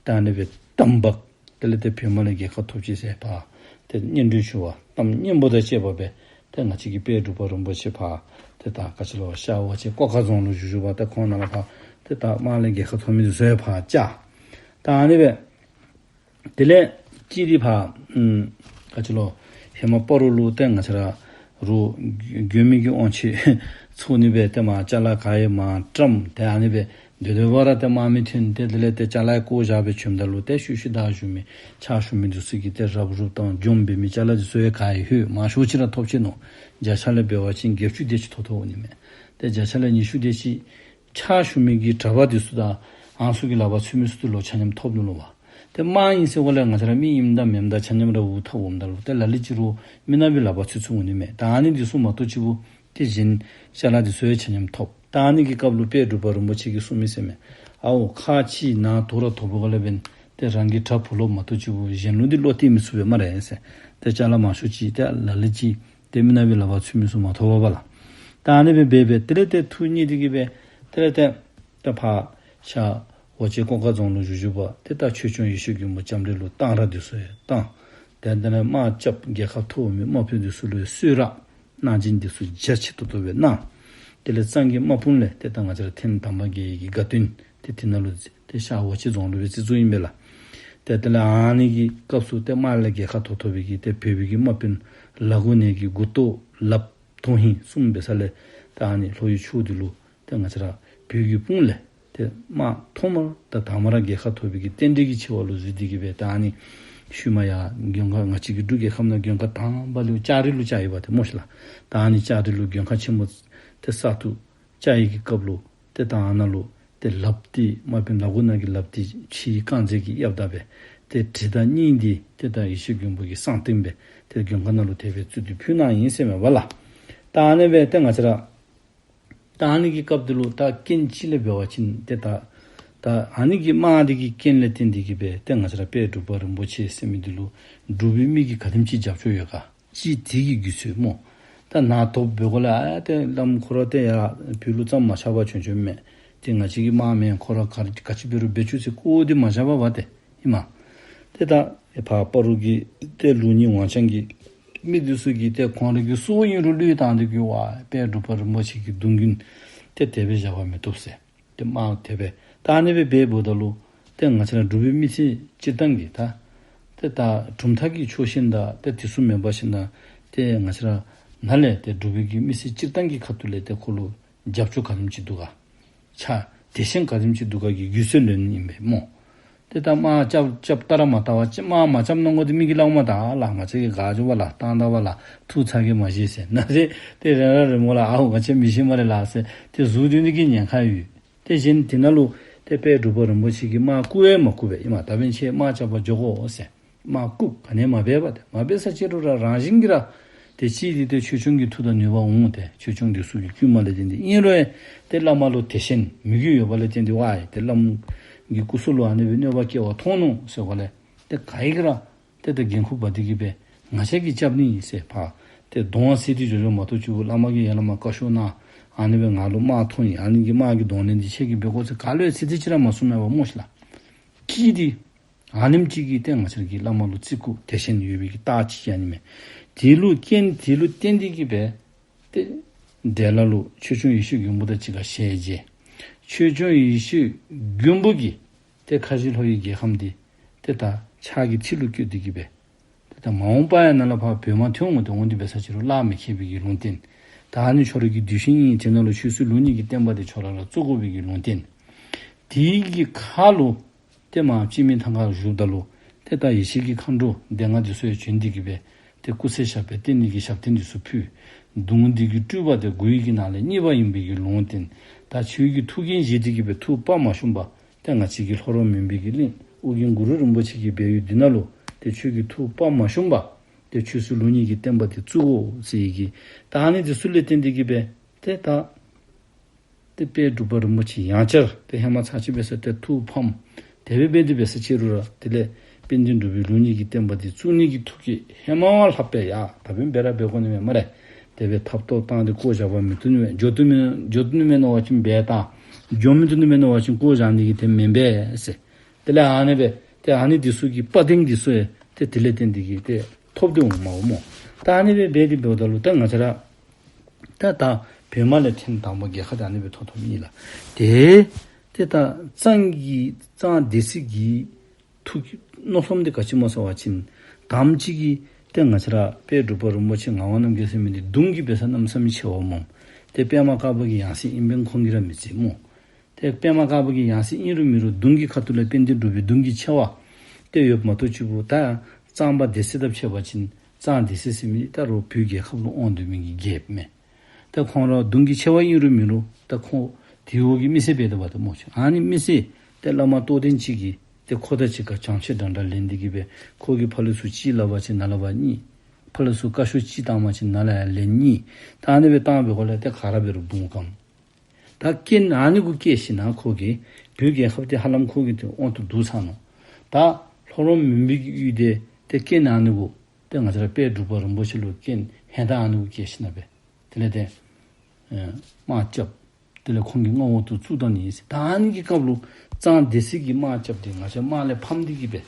ད་ཨ་ནི་སྦེ་བསྡམས་འབག། དེ་ལས་ཏེ་བོད་དམག་ལས་རྒྱལ་ཁ་ཐོབ་ཅི་ཟེར་ཕར་ཏེ་སྙན་སྒྲོན་ཞུ་བར་གཏམ་སྙན་པོ་དང་བཅས་པ་སྦེ་ཏེ་ང་བཅས་ཀྱི་དཔལ་འབྲུག་པ་རིན་པོ་ཆེ་ཕར་ཏེ་ད་ག་ཅི་ལོ་ཤར་ཝ་ཆེན་ཀོ་ཁ་རྫོང་ལུ་བཞུགས་བཞུགས་པར་ཏེ་ཁོང་ནཱ་ལས་ཕར་ཏེ་ད་དམག་ལས་རྒྱལ་ཁ་ཐོབ་མི་འདི་ཚུ་ཡང་ཕར་བཅར། ད་ཨ་ནི་སྦེ་དེ་ལས་ཅི་རིགས་ཕར་ཨམ་ག་ཅི་ལོ་ཧེ་མ་སྤ་རོ་ལུ་ཏེ་ང་བཅས་ར་རུ་མགོན་མེད་ཀྱི་དབང་ཆེན་ཚོགས་ནི་སྦེ་ཏེ་མར་ཅ་ལ་ག་ཡང་མར་བཀྲམ། ཏེ་ཨ་ནི་སྦེ་སྡོད་སྡོད་པ་ར་ཏེ་དམག་མི་ཐོན། ཏེ་དེ་ལས་ཏེ་ཅ་ལ་བཀོ་བཞག་སྦེ་བྱོནམ་ད་ལུ་ཏེ་ཤུལ་ཤུལ་བདའ་ཞུ་མི་ཕྱག་ཞུ་མི་འདི་ཚུ་གིས་ཏེ་རབ་རུབ་དང་འཇོམས་འབད་མི་ཅ་ལ་འདི་ཚུ་ཡང་ག་ཡང་ལྷོད་མང་ཤོས་ཅིག་ར་ཐོབ་ཅི་མནོ། བརྒྱ་ཆ་ལས་འབད་བ་ཅིན་བརྒྱད་ཅུ་དེ་ཅིག་ཐོབ་ཐོབ་འོང་ནི་མས། ཏེ་བརྒྱ་ཆ་ལས་ཉི་ཤུ་དེ་ཅིག་ཕྱག་ཞུ་མི་གི་གྲྭ་པ་འདི་ཚུ་དང་ཨ་ནི་ཚུ་གི་ལག་པར་ཚུད་མི་ཚུ་འདི་ལོག་ཆ་མཉམ་ཐོབ་ནུག་ལོ་པ། ཏེ་དམག་ཨིན་ཟེར་བ་ལས་ང་བཅས་ར་མི་ཨིནམ་དང་མེནམ་དང་ཆ་མཉམ་ར་འུ་ཐག་འོངམ་ད་ལུ་ཏེ་ལ་ལུ་ཅིག་རུ་མི་ནག་པའི་ལག་པར་ཚུད་ཚུདཔ་འོང་ནི་མས། ད་ཨ་ནི་འདི་ཚུ་མ་གཏོགས་ཅིག་པོ་ཏེ་གཞན་ཅ་ལ་འདི་ཚུ་ཡང་ཆ་མཉམ་ཐོབ། ད་ཨ་ནི་གི་སྐབས་ལུ་དཔལ་འབྲུག་པ་རིན་པོ་ཆེ་གིས་གསུངས་མི་ཟེར་མས། ཨའོ་ཁག་ཅིག་ནཱ་དོ་ར་དོ་བུ་ག་ལས་འབདན་ཏེ་རང་གི་གྲྭ་བུ་སློབ་མ་གཏོགས་ཅིག་པོ་གཞན་ལུ་འདི་བློ་གཏད་མི་ཚུགས་པས་སྨ་རེ་ཟེར། ཏེ་ཅ་ལ་མང་ཤོས་ཅིག་ཏེ་ལ་ལུ་ཅིག་ཏེ་མི་ནག་པའི་ལག་པར་ཚུད་མི་ཚུ་མ་ཐོབ་པས་པ་ལགས། ད་ཨ་ནི་སྦེ་འབད་འབད་དེ་ལས་ཏེ་ཐུགས་མཉེས་ཏེ་གི་སྦེ་དེ་ལས་ཏེ་ད་ཕར་ཤར་ཝ་ཆེན་ཀོ་ཁ་རྫོང་ལུ་བཞུགས་བཞུགས་པར་ཏེ་ད་ཆོས་སྐྱོང་ཡེ་ཤེས་མགོན་པོ་ལྕམ་དྲལ་ལུ་གཏང་རག་འདི་ཚུ་ཡང་བཏང་། ཏེ་དེ་ལས་དམག་རྐྱབ་རྒྱལ་ཁ་ཐོབ་མི་དམག་དཔོན་འདི་ཚུ་ལུ་གསོལ་རས་གནང་སྦྱིན་འདི་ཚུ་རྒྱ་ཆེ་ཏོག་ཏོ་སྦེ་གནང་། དེ་ལས་གཙང་གི་དམག་དཔུང་ལས་ཏེ་ད་ང་བཅས་ར་ཐེངས་དང་པ་གི་གི་དགའ་སྟོན་ཏེ་དེ་ནང་ལུ་ཏེ་ཤར་ཝ་ཆེན་རྫོང་ལུ་སྦེ་རྩིས་ཚུགས་ཨིན་པས་ལགས། ཏེ་དེ་ལས་ཨ་ནི་གི་སྐབས་སུ་ཏེ་དམག་ལས་རྒྱལ་ཁ་ཐོབ་ཐོབ་པའི་གི་ཏེ་བོད་པའི་གི་དམག་དཔོན་ལ་དགུ་ནག་གི་མགུ་ཏོ་ལགཔ་དོན་ཧིང་གསུམ་འབད་ས་ལས་ད་ཨ་ནི་ལྷོ་ཡུལ་ཕྱོགས་འདི་ལུ་ཏེ་ང་བཅས་ར་བོད་ཀྱི་དཔུང་ལས་ཏེ་དམག་ཐོག་མར་ད་དང་མ་ར་རྒྱལ་ཁ་ཐོབ་པའི་གི་རྟེན་འབྲེལ་གྱི་ཆེ་བ་ལུ་གཟིགས་ཏེ་གི་སྦེ་ད་ཨ་ནི་ཤུལ་མ་ཡར་མགོན་ཁང་ང་བཅས་ཀྱི་འབྲུག་རྒྱལ་ཁབ་ནང་མགོན་ཁང་དང་པ་ལུ་ལྕགས་རི་ལུ་བཅའ་ཡོད་པ་ཏེ་སྨོ་ཤེ་ལགས། ད་ཨ་ནི་ལྕགས་རི་ལུ་མགོན་ཁང་ཆེན་མོ་ཏེ་གསར་དུ་བཅའ་ཡི་གི་སྐབས་ལུ་ཏེ་ད་ཨ་ནཱ་ལུ་ཏེ་ལགཔ་འདི་དམག་དཔོན་ལ་དགུ་ནག་གི་ལགཔ་འདི་ཕྱིའི་རྐང་རྩེ་གིས་གཡབ་ད་སྦེ་ཏེ་གྲི་དང་སྙིང་འདི་ཏེ་ད་ཡེ་ཤེས་མགོན་པོ་གི་གསང་རྟེན་སྦེ་ཏེ་མགོན་ཁང་ནང་ལུ་དེ་སྦེ་བཙུགས་ཏེ་ཕུལ་གནང་ཡི་ཟེར་མས་པ་ལགས། ད་ཨ་ནི་སྦེ་ཏེ་ང་བཅས་ར་ད་ཨ་ནི་གི་སྐབས་འདི་ལུ་ད་རྐྱེན་ཅིག་ལས་འབད་བ་ཅིན་ཏེ་ད་ད་ཨ་ནི་གི་དམག་འདི་གི་རྐྱེན་ལས་བརྟེན་ཏེ་གི་སྦེ་ཏེ་ང་བཅས་ར་དཔལ་འབྲུག་པ་རིན་པོ་ཆེ་ཟེར་མི་འདི་ལུ་འབྲུག་པའི་མི་གིས་ག་དེམ་ཅིག་རྒྱབ་སྐྱོར་ཡོད་ག། ཅིག་དེ་གི་རྒྱུ་མཚན་སྨོ། ད་ནཱ་ཐོབ་པའི་སྒོ་ལས་ཨ་ཏེ་བླམ་ཁོ་ར་ཏེ་ཡར་བོད་ལུ་མཚམས་མ་ཆགས་པར་བྱོན་བྱོནམ་མས། ཏེ་ང་བཅས་ཀྱི་དམག་མེན་ཁོ་ར་ག་ག་ཅི་འབད་རུང་འབད་བཅུག་ཟེར་བཀོད་དེ་མ་བཞག་པར་བ་ཏེ་ཨིན་མས། ཏེ་ད་ཨེ་ཕར་སྤ་རོ་གི་ཏེ་ལུགས་གཉིས་ཝང་ཆང་གི་མི་འདི་ཚུ་གིས་ཏེ་ཁོང་ར་གི་སྲོག་ཨིན་རུང་བློས་བཏང་སྟེ་གི་ཝའེ་དཔལ་འབྲུག་པ་རིན་པོ་ཆེ་གི་གདུང་རྒྱུད་ཏེ་དེ་སྦེ་བཞག་པ་མི་བཏུབ་ཟེར། ཏེ་དམག་དེ་སྦེ་ད་ཨ་ནི་སྦེ་འབདཝ་ད་ལུ་ཏེ་ང་བཅས་ར་འབྲུག་པའི་མི་སེར་སྤྱིར་བཏང་གི་ད་ཏེ་ད་གྲུབ་མཐའ་གི་ཕྱོགས་ཞེན་དང་ཏེ་དེ་ཚུ་མེད་པ་ཞིན་ན་ཏེ་ང་བཅས་ར་ནཱ་ལས་ཏེ་འབྲུག་པའི་གི་མི་སེར་སྤྱིར་བཏང་གི་ཁ་ཐུག་ལས་ཏེ་ཁོ་ལུ་རྒྱབ་སྐྱོར་ག་དེམ་ཅིག་འདུག་ག། ཆ་དད་ཞེན་ག་དེམ་ཅིག་འདུག་ག་གི་རྒྱུ་མཚན་ལོན་ནི་ཨིན་པས་སྨོ། ཏེ་ད་དམག་རྐྱབ་རྐྱབ་ད་ར་མ་བལྟ་བར་ཅིག་དམག་མ་རྐྱབ་གནང་དགོ་དེ་མི་གིས་སླབ་མས། ད་ལགས་ང་བཅས་ཀྱིས་ག་འགྱོ་བ་ལགས་བཏང་ད་བ་ལགས་ཐུགས་ཚ་གྱང་མ་བཞེས་ཟེར། ནཱ་ཏེ་ཏེ་རེ་ར་རེ་མོ་ལགས་ཨའོ་ང་བཅས་མི་ཤེས་སྨ་རེ་ལགས་ཟེར་ཏེ་ཟུར་སྡོད་ནི་གི་ཉེན་ཁ་ཡོད། ཏེ་གཞན་དེ་ནང་ལུ་ཏེ་དཔལ་འབྲུག་པ་རིན་པོ་ཆེ་གིས་དམག་བཀུག་ཡང་མ་བཀུག་པས། ཨིན་མས། ད་འབདན་ཁྱེད་དམག་རྐྱབ་པར་འགྱོ་དགོ་ཟེར། དམག་བཀུག་ག་ནི་མ་འབད་བར་ཏེ་མ་འབད་ས་ཅིག་རུང་ར་རང་བཞིན་གྱིས་ར་ཏེ་གཅིག་འདི་ཏེ་ཆོས་སྐྱོང་གི་མཐུ་དང་ནུས་པ་འོང་། ཏེ་ཆོས་སྐྱོང་འདི་ཚུ་གི་བསྐུལ་མ་ལས་བརྟེན་ཏེ་ཨིན་རུང་ཡང་ཏེ་བླ་མ་ལུ་དད་ཞེན་མོས་གུས་ཡོད་པ་ལས་བརྟེན་ཏེ་ཝའེ་ཏེ་བླམ་གི་སྐུ་སྲོག་ལུ་ཨ་ནི་སྦེ་གནོད་པ་བཀལ་བ་མཐོང་ནུག་ཟེར་བ་ལས་ཏེ་ག་ཡི་གིས་ར་ཏེ་ད་འགན་ཁུར་འབག་སྟེ་གི་སྦེ་ང་བཅས་ཀྱིས་རྐྱབ་ནི་ཨིན་ཟེར་ཕར་ཏེ་གདོང་བསུ་སྟེ་འགྱོ་འགྱོཝ་མ་གཏོགས་ཅིག་པོ་བླ་མ་གིས་ཡར་ལས་མར་བཀའ་ཤོག་གནང་ཨ་ནི་སྦེ་ང་ལུ་དམག་ཐོན་ཡི་ཨ་ནི་གི་དམག་གི་གདོང་ལེན་འདི་ཁྱེད་ཀྱིས་འབད་དགོ་ཟེར་ག་ལུ་ཡང་ཚིག་དེ་ཅིག་ར་མ་གསུངས་མས་པ་སྨོ་ཤེ་ལགས། ཅིག་འདི་ཨ་ནེམ་ཅིག་གིས་ཏེ་ང་བཅས་ཀྱི་བླ་མ་ལུ་བརྩི་བཀུར་དད་ཞེན་ཡོད་པའི་གི་རྟགས་ཅིག་ཨ་ནི་མས། དེ་ལུ་རྐྱེན་དེ་ལུ་བརྟེན་ཏེ་གིས་སྦེ་ཏེ་འབྲས་ལ་ལུ་ཆོས་སྐྱོང་ཡེ་ཤེས་མགོན་པོ་དང་གཅིག་ཁར་ཞལ་མཇལ། ཆོས་སྐྱོང་ཡེ་ཤེས་མགོན་པོ་གིས་ཏེ་ཁ་བཞི་ལྷོ་ཡི་རྒྱལ་ཁམས་འདི་ཏེ་ད་ཕྱག་གི་མཐིལ་ལུ་བཀོད་དེ་གིས་སྦེ་ཏེ་ད་མ་འོངས་པ་ཡང་ནཱ་ལས་ཕར་བོད་དམག་ཐོན་འོང་སྟེ་འོང་སྟེ་འབད་ས་ཅིག་རུང་གླགས་མི་ཁེལ་བའི་གི་ལུང་བསྟན། ད་ཨ་ནི་ཁྱོད་ར་གི་གདུལ་ཞིང་ཨིན། དེ་ནང་ལུ་ཆོས་སྲིད་ལུགས་གཉིས་ཀྱི་བསྟན་པ་འདི་ཁྱོད་ར་ར་བཙུགས་དགོ་པའི་གི་ལུང་བསྟན། དེའི་གི་ཁར་ལུ་ཏེ་མར་སྤྱི་མི་ཐང་ཁར་བཞུགསཔ་ད་ལུ་ཏེ་ད་ཡེ་ཤེས་ཀྱི་མཁའ་འགྲོ་སྡེ་ལྔ་འདི་ཚུ་ཡང་བྱོན་ཏེ་གིས་སྦེ་ཏེ་སྐུ་ཚེ་ཞབས་པད་བརྟན་ནི་གི་ཞབས་བརྟན་འདི་ཚུ་ཕུལ། གདུང་འདི་གི་སྤྲུལ་པ་འདི་དགུ་ཡི་གི་ནང་ལས་གཉིས་པ་ཨིན་པའི་གི་ལུང་བསྟན། ད་ཁྱོད་ཀྱི་ཐུགས་འགན་བཞེས་ཏེ་གིས་སྦེ་ཐུགས་དཔའ་མ་ཞུམ་པར་ཏེ་ང་བཅས་ཀྱི་ལྷོ་རོང་མུན་པའི་གི་གླིང་ཨོ་རྒྱན་གུ་རུ་རིན་པོ་ཆེ་གི་སྦས་ཡུལ་འདི་ནང་ལུ་ཏེ་ཁྱོད་ཀྱི་ཐུགས་དཔའ་མ་ཞུམ་པར་ཏེ་ཆོས་སྲིད་ལུགས་གཉིས་ཀྱི་བསྟན་པ་འདི་བཙུགས་དགོ་ཟེར་བའི་གི་ད་ཨ་ནི་འདི་ཚུ་ལས་བརྟེན་ཏེ་གིས་སྦེ་ཏེ་ད་ཏེ་དཔལ་འབྲུག་པ་རིན་པོ་ཆེ་ཡང་བསྐྱར་ཏེ་ཧེ་མ་ཚར་གཅིག་འབད་ས་ཏེ་ཐུགས་ཕམ། དེ་སྦེ་འབད་དེ་འབད་ས་ཅིག་རུང་ར་དེ་ལས་དཔལ་ལྡན་འབྲུག་པའི་ལུགས་གཉིས་ཀྱི་བསྟན་པ་འདི་བཙུགས་ནི་གི་ཐུགས་བསྐྱེད་ཧེ་མ་བ་ལྷག་པའི་ཡ་ད་འབདན་འབད་ར་འབད་དགོ་ནི་མས་སྨ་རེ། དེ་སྦེ་ཐབ་ཏོ་བཏང་སྟེ་བཀོ་བཞག་པ་མི་བཏུབ་ནི་མས། འགྱོ་བཏུབ་མི་འགྱོ་བཏུབ་ནི་མས་མནོ་བ་ཅིན་འབད་ད། འགྱོ་མི་བཏུབ་ནི་མས་མནོ་བ་ཅིན་བཀོ་བཞག་ནི་གི་དེ་མེན་པས་ཟེར། དེ་ལས་ཨ་ནི་སྦེ་ཏེ་ཨ་ནི་འདི་ཚུ་གི་དཔའ་གདེང་འདི་ཚུ་ཡང་ཏེ་དེ་ལས་བརྟེན་ཏེ་གིས་ཏེ་ཐོབ་སྟེ་འོངམ་མས་སྨོ། ད་ཨ་ནི་སྦེ་འབད་དེ་འབདཝ་ད་ལུ་ད་ང་བཅས་ར་ད་ད་བོད་དམག་ལས་ཐེངས་དང་པ་རྒྱལ་ཁ་ད་ཨ་ནི་སྦེ་ཐོབ་ཐོབ་ཨིན་ལགས། ཏེ་ཏེ་ད་གཙང་གི་གཙང་སྡེ་སྲིད་ཀྱི་ཐུགས་ཀྱི་མནོ་བསམ་འདི་ག་ཅི་སྨོ་ཟེར་བ་ཅིན་དང་པ་ཅིག་གིས་ཏེ་ང་བཅས་ར་དཔལ་འབྲུག་པ་རིན་པོ་ཆེ་ངག་དབང་རྣམ་རྒྱལ་ཟེར་མི་འདི་གདུང་གི་འབད་ས་གནམ་མེད་ས་མེད་ཆེ་བ་སྨོ། ཏེ་པདྨ་དཀར་པོ་གི་ཡང་སྲིད་ཨིན་པས་ཁོང་གིས་ར་མི་བརྩི་སྨོ། ཏེ་པདྨ་དཀར་པོ་གི་ཡང་སྲིད་ཨིན་རུང་མེན་རུང་གདུང་གི་ཁ་ཐུག་ལས་དཔལ་ལྡན་འབྲུག་པའི་གདུང་གི་ཆེ་བ་ཏེ་ཡོདཔ་མ་གཏོགས་ཅིག་པོ་ད་གཙང་པ་སྡེ་སྲིད་དང་ཕྱད་པ་ཅིན་གཙང་སྡེ་སྲིད་ཟེར་མི་ད་རུང་བོད་རྒྱལ་ཁབ་ལུ་དབང་སྡོད་མི་གི་རྒྱལཔོ་མས། ད་ཁོང་ར་གདུང་གི་ཆེ་བ་ཨིན་རུང་མེན་རུང་ད་ཁོང་དེའི་འོག་གི་མི་སེར་འབད་དོ་བ་ད་སྨོ་ཤིག། ཨ་ནི་མི་སེར་ཏེ་བླ་མ་རྟོགས་ལྡན་ཅིག་གིས་ཏེ་ཁོ་དང་གཅིག་ཁར་བྱང་ཆེ་འདྲ་འདྲ་ལེན་ཏེ་གིས་སྦེ་ཁོ་གིས་ཕར་ལས་ཚུར་ཅིག་སླབ་པ་ཅིན་ནཱ་ལས་ཕར་གཉིས། ཕར་ལས་ཚུར་བཀའ་ཤོག་ཅིག་བཏང་པ་ཅིན་ནཱ་ལས་ཡར་ལན་གཉིས། ད་ཨ་ནི་སྦེ་བཏང་བའི་སྒོ་ལས་ཏེ་ག་ར་འབད་རུང་དཔུང་བཀང་། ད་རྐྱེན་ཨ་ནི་གུ་བཀལ་ཞིན་ན་ཁོ་གིས་བོད་རྒྱལ་ཁབ་འདི་ཧ་ལམ་ཁོ་གིས་ཏེ་དབང་དུ་བསྡུ་ཚར་ནུག། ད་ལྷོ་རོང་མུན་པའི་གི་ཡུལ་འདི་ཏེ་རྐྱེན་ཨ་ནི་གུ་ཏེ་ང་བཅས་ར་དཔལ་འབྲུག་པ་རིན་པོ་ཆེ་ལུ་རྐྱེན་ཧན་ཏ་ཨ་ནི་གུ་བཀལ་ཞིན་ན་སྦེ་དེ་ལས་ཏེ་ཨེ་དམག་རྐྱབ། དེ་ལས་ཁོང་གི་མངའ་འོག་ཏུ་བཙུགས་ད་ནི་ཨིན་ཟེར། ད་ཨ་ནི་གི་སྐབས་ལུ་གཙང་སྡེ་སྲིད་ཀྱི་དམག་རྐྱབ་སྟེ་ང་བཅས་དམག་ལས་ཕམ་སྟེ་གིས་སྦེ་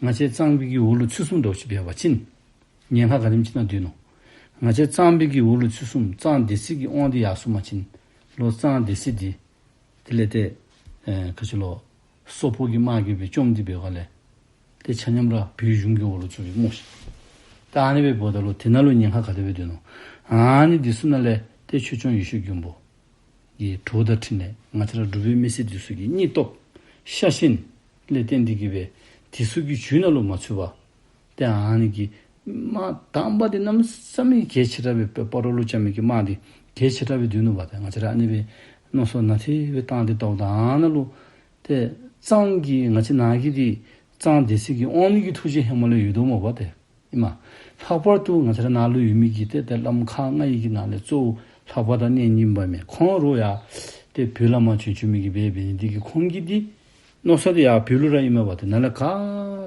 ང་བཅས་གཙང་པའི་གི་འོག་ལུ་ཚུད་སོངམ་འདྲཝ་ཅིག་འབད་བ་ཅིན་ཉེན་ཁ་ག་དེམ་ཅིག་ནང་སྡོད་ནུག། ང་བཅས་གཙང་པའི་གི་འོག་ལུ་ཚུད་སོངམ་གཙང་སྡེ་སྲིད་ཀྱི་དབང་འདི་ཡར་སོང་པ་ཅིན་ལོག་གཙང་སྡེ་སྲིད་འདི་དེ་ལས་ཏེ་ཨེ་ག་ཅི་ལོ་སོག་པོ་གི་དམག་གིས་སྦེ་བཅོམ་སྟེ་འབདཝ་ལས་ཏེ་ཆ་མཉམ་ར་བོད་གཞུང་གི་འོག་ལུ་ཚུད་པའི་སྨོ་ཤིག། ད་ཨ་ནི་སྦེ་འབདཝ་ད་ལུ་དེ་ནང་ལུ་ཉེན་ཁ་ག་དེ་སྦེ་སྡོད་ནུག། ཨ་ནི་འདི་ཚུ་ནང་ལས་ཏེ་ཆོས་སྐྱོང་ཡེ་ཤེས་མགོན་པོ་གི་གྲོགས་དང་འཕྲིན་ལས་ང་བཅས་ར་འབྲུག་པའི་མི་སེར་འདི་ཚུ་གི་སྙིང་སྟོབས་ཤ་ཞེན་ལས་བརྟེན་ཏེ་གིས་སྦེ་དེ་ཚུ་གི་རྒྱུད་ནང་ལུ་མ་ཚུད་པར་ཏེ་ཨ་ནི་གི་དམག་དང་པ་འདི་གནམ་མེད་ས་མེད་གལ་ཆེ་དྲགས་སྦེ་སྤ་རོ་ལུ་རྐྱབ་མི་གི་དམག་འདི་གལ་ཆེ་དྲགས་སྦེ་སྡོད་ནུག་པ། ཏེ་ང་བཅས་ར་ཨ་ནི་སྦེ་མནོ་བསམ་ནང་ཏེ་སྦེ་བཏང་སྟེ་ལྟཝ་ད་ཨ་ནཱ་ལུ་ཏེ་གཙང་གི་ང་བཅས་ནཱ་གི་འདི་གཙང་སྡེ་སྲིད་ཀྱི་དབང་ནི་གི་ཐུགས་བཞེད་ཧེ་མ་ལས་ཡོད་དོ་སྨོ་པ་ཏེ། ཨིན་མས། ལྷག་པར་དུ་ང་བཅས་ར་ནཱ་ལུ་ཡོད་མི་གི་ཏེ་ཏེ་བླམ་ཁག་ལྔ་ཡི་གི་ནང་ལས་གཙོ་བོ་ལྷ་པ་དང་གནས་རྙིང་པ་མས། ཁོང་ར་ཡང་ཏེ་བོད་ལས་མར་བྱོན་བྱོན་མི་གི་སྦེ་འབད་ནི་འདི་གིས་ཁོང་གི་འདི་མནོ་བསམ་འདི་ཡར་བོད་ལུ་ར་ཨིན་མས་པ། ཏེ་ནཱ་ལས་ག་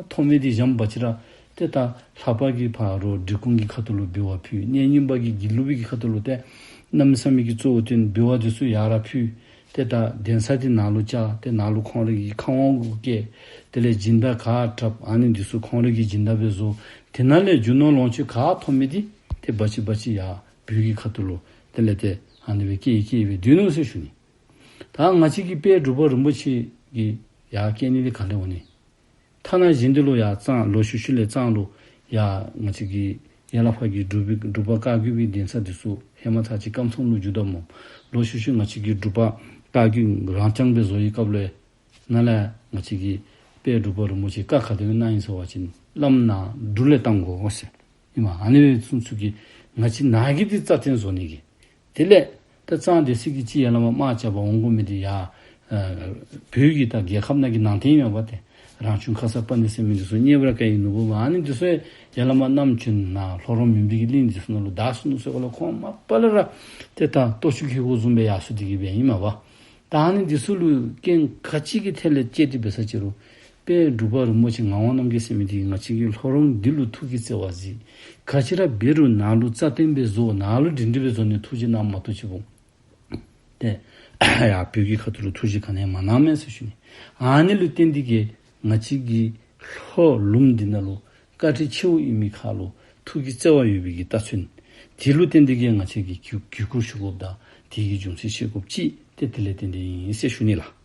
ཐོབ་མི་འདི་བཞམས་པ་ཅིག་ར་ཏེ་ད་ལྷ་པ་གིས་ཕར་འབྲི་གུང་གི་ཁ་ཐུག་ལུ་འབུལ་བ་ཕུལ། གནས་རྙིང་པ་གིས་དགེ་ལུགས་པའི་གི་ཁ་ཐུག་ལུ་ཏེ་གནམ་མེད་ས་མེད་ཀྱི་གཙོ་བོ་བསྟེན་འབུལ་བ་འདི་ཚུ་ཡར་ར་ཕུལ། ཏེ་ད་གདན་ས་འདི་ནཱ་ལུ་བཅགས། ཏེ་ནཱ་ལུ་ཁོང་ར་གི་ཁ་དབང་གུ་བཀལ། དེ་ལས་སྦྱིན་བདག་ག་དྲགཔ་ཨ་ནི་འདི་ཚུ་ཁོང་ར་གི་སྦྱིན་བདག་སྦེ་བཟོ། དེ་ནང་ལས་རྒྱུ་ནོར་ལོངས་སྤྱོད་ག་ཐོབ་མི་འདི་ཏེ་འབག་ཅི་འབག་ཅི་ཡར་བོད་ཀྱི་ཁ་ཐུག་ལུ་དེ་ལས་ཏེ་ཨ་ནི་སྦེ་བསྐྱལ་བསྐྱལ་སྦེ་སྡོད་ནུག་ཟེར་ཞུ་ནི། ད་ང་བཅས་ཀྱི་དཔལ་འབྲུག་པ་རིན་པོ་ཆེ་གིས་ཡར་བསྐྱལ་ནི་འདི་ག་ལས་འོང་ནི། ཐ་ན་གཞན་འདི་ལུ་ཡང་གཙང་ལོག་ཤུལ་ཤུལ་ལས་གཙང་ལུ་ཡང་ང་བཅས་ཀྱི་ཡར་ལས་ཕར་གྱི་འབྲུག་པའི་འབྲུག་པ་བཀའ་བརྒྱུད་པའི་གདན་ས་འདི་ཚུ་ཧེ་མ་ཚར་གཅིག་ཀམ་ཚང་ལུ་བསྒྱུར་དོ་སྨོ། ལོག་ཤུལ་ཤུལ་ང་བཅས་ཀྱི་འབྲུག་པ་བཀའ་བརྒྱུད་རང་རྐྱང་སྦེ་བཟོ་བའི་སྐབས་ལུ་ནཱ་ལས་ང་བཅས་ཀྱི་དཔལ་འབྲུག་པ་རིན་པོ་ཆེ་བཀའ་ག་དེ་སྦེ་གནང་ཡི་ཟེར་བ་ཅིན་བླམ་ནཱ་འབྲུག་ལས་བཏང་དགོ་ཟེར། ཨིན་མས། ཨ་ནི་སྦེ་གསུངས་ཚུལ་གྱིས་ང་བཅས་ནཱ་གི་འདི་རྩ་བརྟན་བཟོ་ནི་གི། དེ་ལས་ད་གཙང་སྡེ་སྲིད་ཀྱིས་ཅིག་ཡར་ལས་མར་དམག་རྐྱབ་པར་འོང་དགོ་མི་འདི་ཡར་ཨ་བོད་ཀྱི་ད་རྒྱལ་ཁབ་ནང་གི་ནང་རྟེན་ཡོད་པ་ཏེ། རང་བྱུང་ཁར་ས་པ་ཎི་ཟེར་མི་འདི་ཚུ་རྙེད་པར་དཀའ་བའི་ནོར་བུ་མས། ཨ་ནི་འདི་ཚུ་ཡར་ལས་མར་བསྣམས་བྱོན་ནཱ་ལྷོ་རོང་མུན་པའི་གླིང་འདི་ཚུ་ནང་ལུ་བདའ་སོང་ནུག་ཟེར་གོ་ལགས། ཁོང་མ་པ་ལས་ར་ཏེ་ད་ལྟོ་ཆུ་ཁྱེར་དགོ་བཟུམ་སྦེ་ཡར་སོང་སྟེ་གིས་སྦེ་ཨིན་མས་པ། ད་ཨ་ནི་འདི་ཚུ་ལུ་རྐྱེན་ག་ཅི་གི་ཐད་ལས་བཅད་དེ་འབད་ས་ཅིག་རུང་དཔལ་འབྲུག་པ་རིན་པོ་ཆེ་ངག་དབང་རྣམ་རྒྱལ་ཟེར་མི་འདི་ང་བཅས་ཀྱི་ལྷོ་རོང་འདི་ལུ་ཐུགས་ཀྱི་བརྩེ་བ་གཟིགས། ག་ཅི་ར་འབད་རུང་ནཱ་ལུ་རྩ་བརྟན་སྦེ་བཟོ། ནཱ་ལུ་སྒྲིང་སྒྲི་སྦེ་བཟོ་ནི་ཐུགས་བཞེད་གནངམ་མ་གཏོགས་ཅིག་པོ་ཏེ་ཡར་བོད་ཀྱི་ཁ་ཐུག་ལུ་ཐུགས་བཞེད་ག་ནི་ཡང་མ་གནང་མས་ཟེར་ཞུ་ནི། ཨ་ནི་ལུ་བརྟེན་ཏེ་གིས་ ང་བཅས་ཀྱི་ལྷོ་ལུངམ་འདི་ནང་ལུ་བཀའ་དྲིན་ཆེཝ་ཨིན་མི་ཁར་ལུ་ཐུགས་ཀྱི་བརྩེ་བ་ཡོད་པའི་གི་རྟགས་མཚན། དེ་ལུ་བརྟེན་ཏེ་གིས་ང་བཅས་ཀྱིས་གུས་གུས་བཀུར་ཞུ་དགོཔ་དང་དེ་གི་རྒྱུ་མཚན་ཤེས་དགོཔ་ཅིག་ཏེ་དེ་ལས་བརྟེན་ཏེ་ཨིན་ཟེར་ཞུ་ནི་ལགས།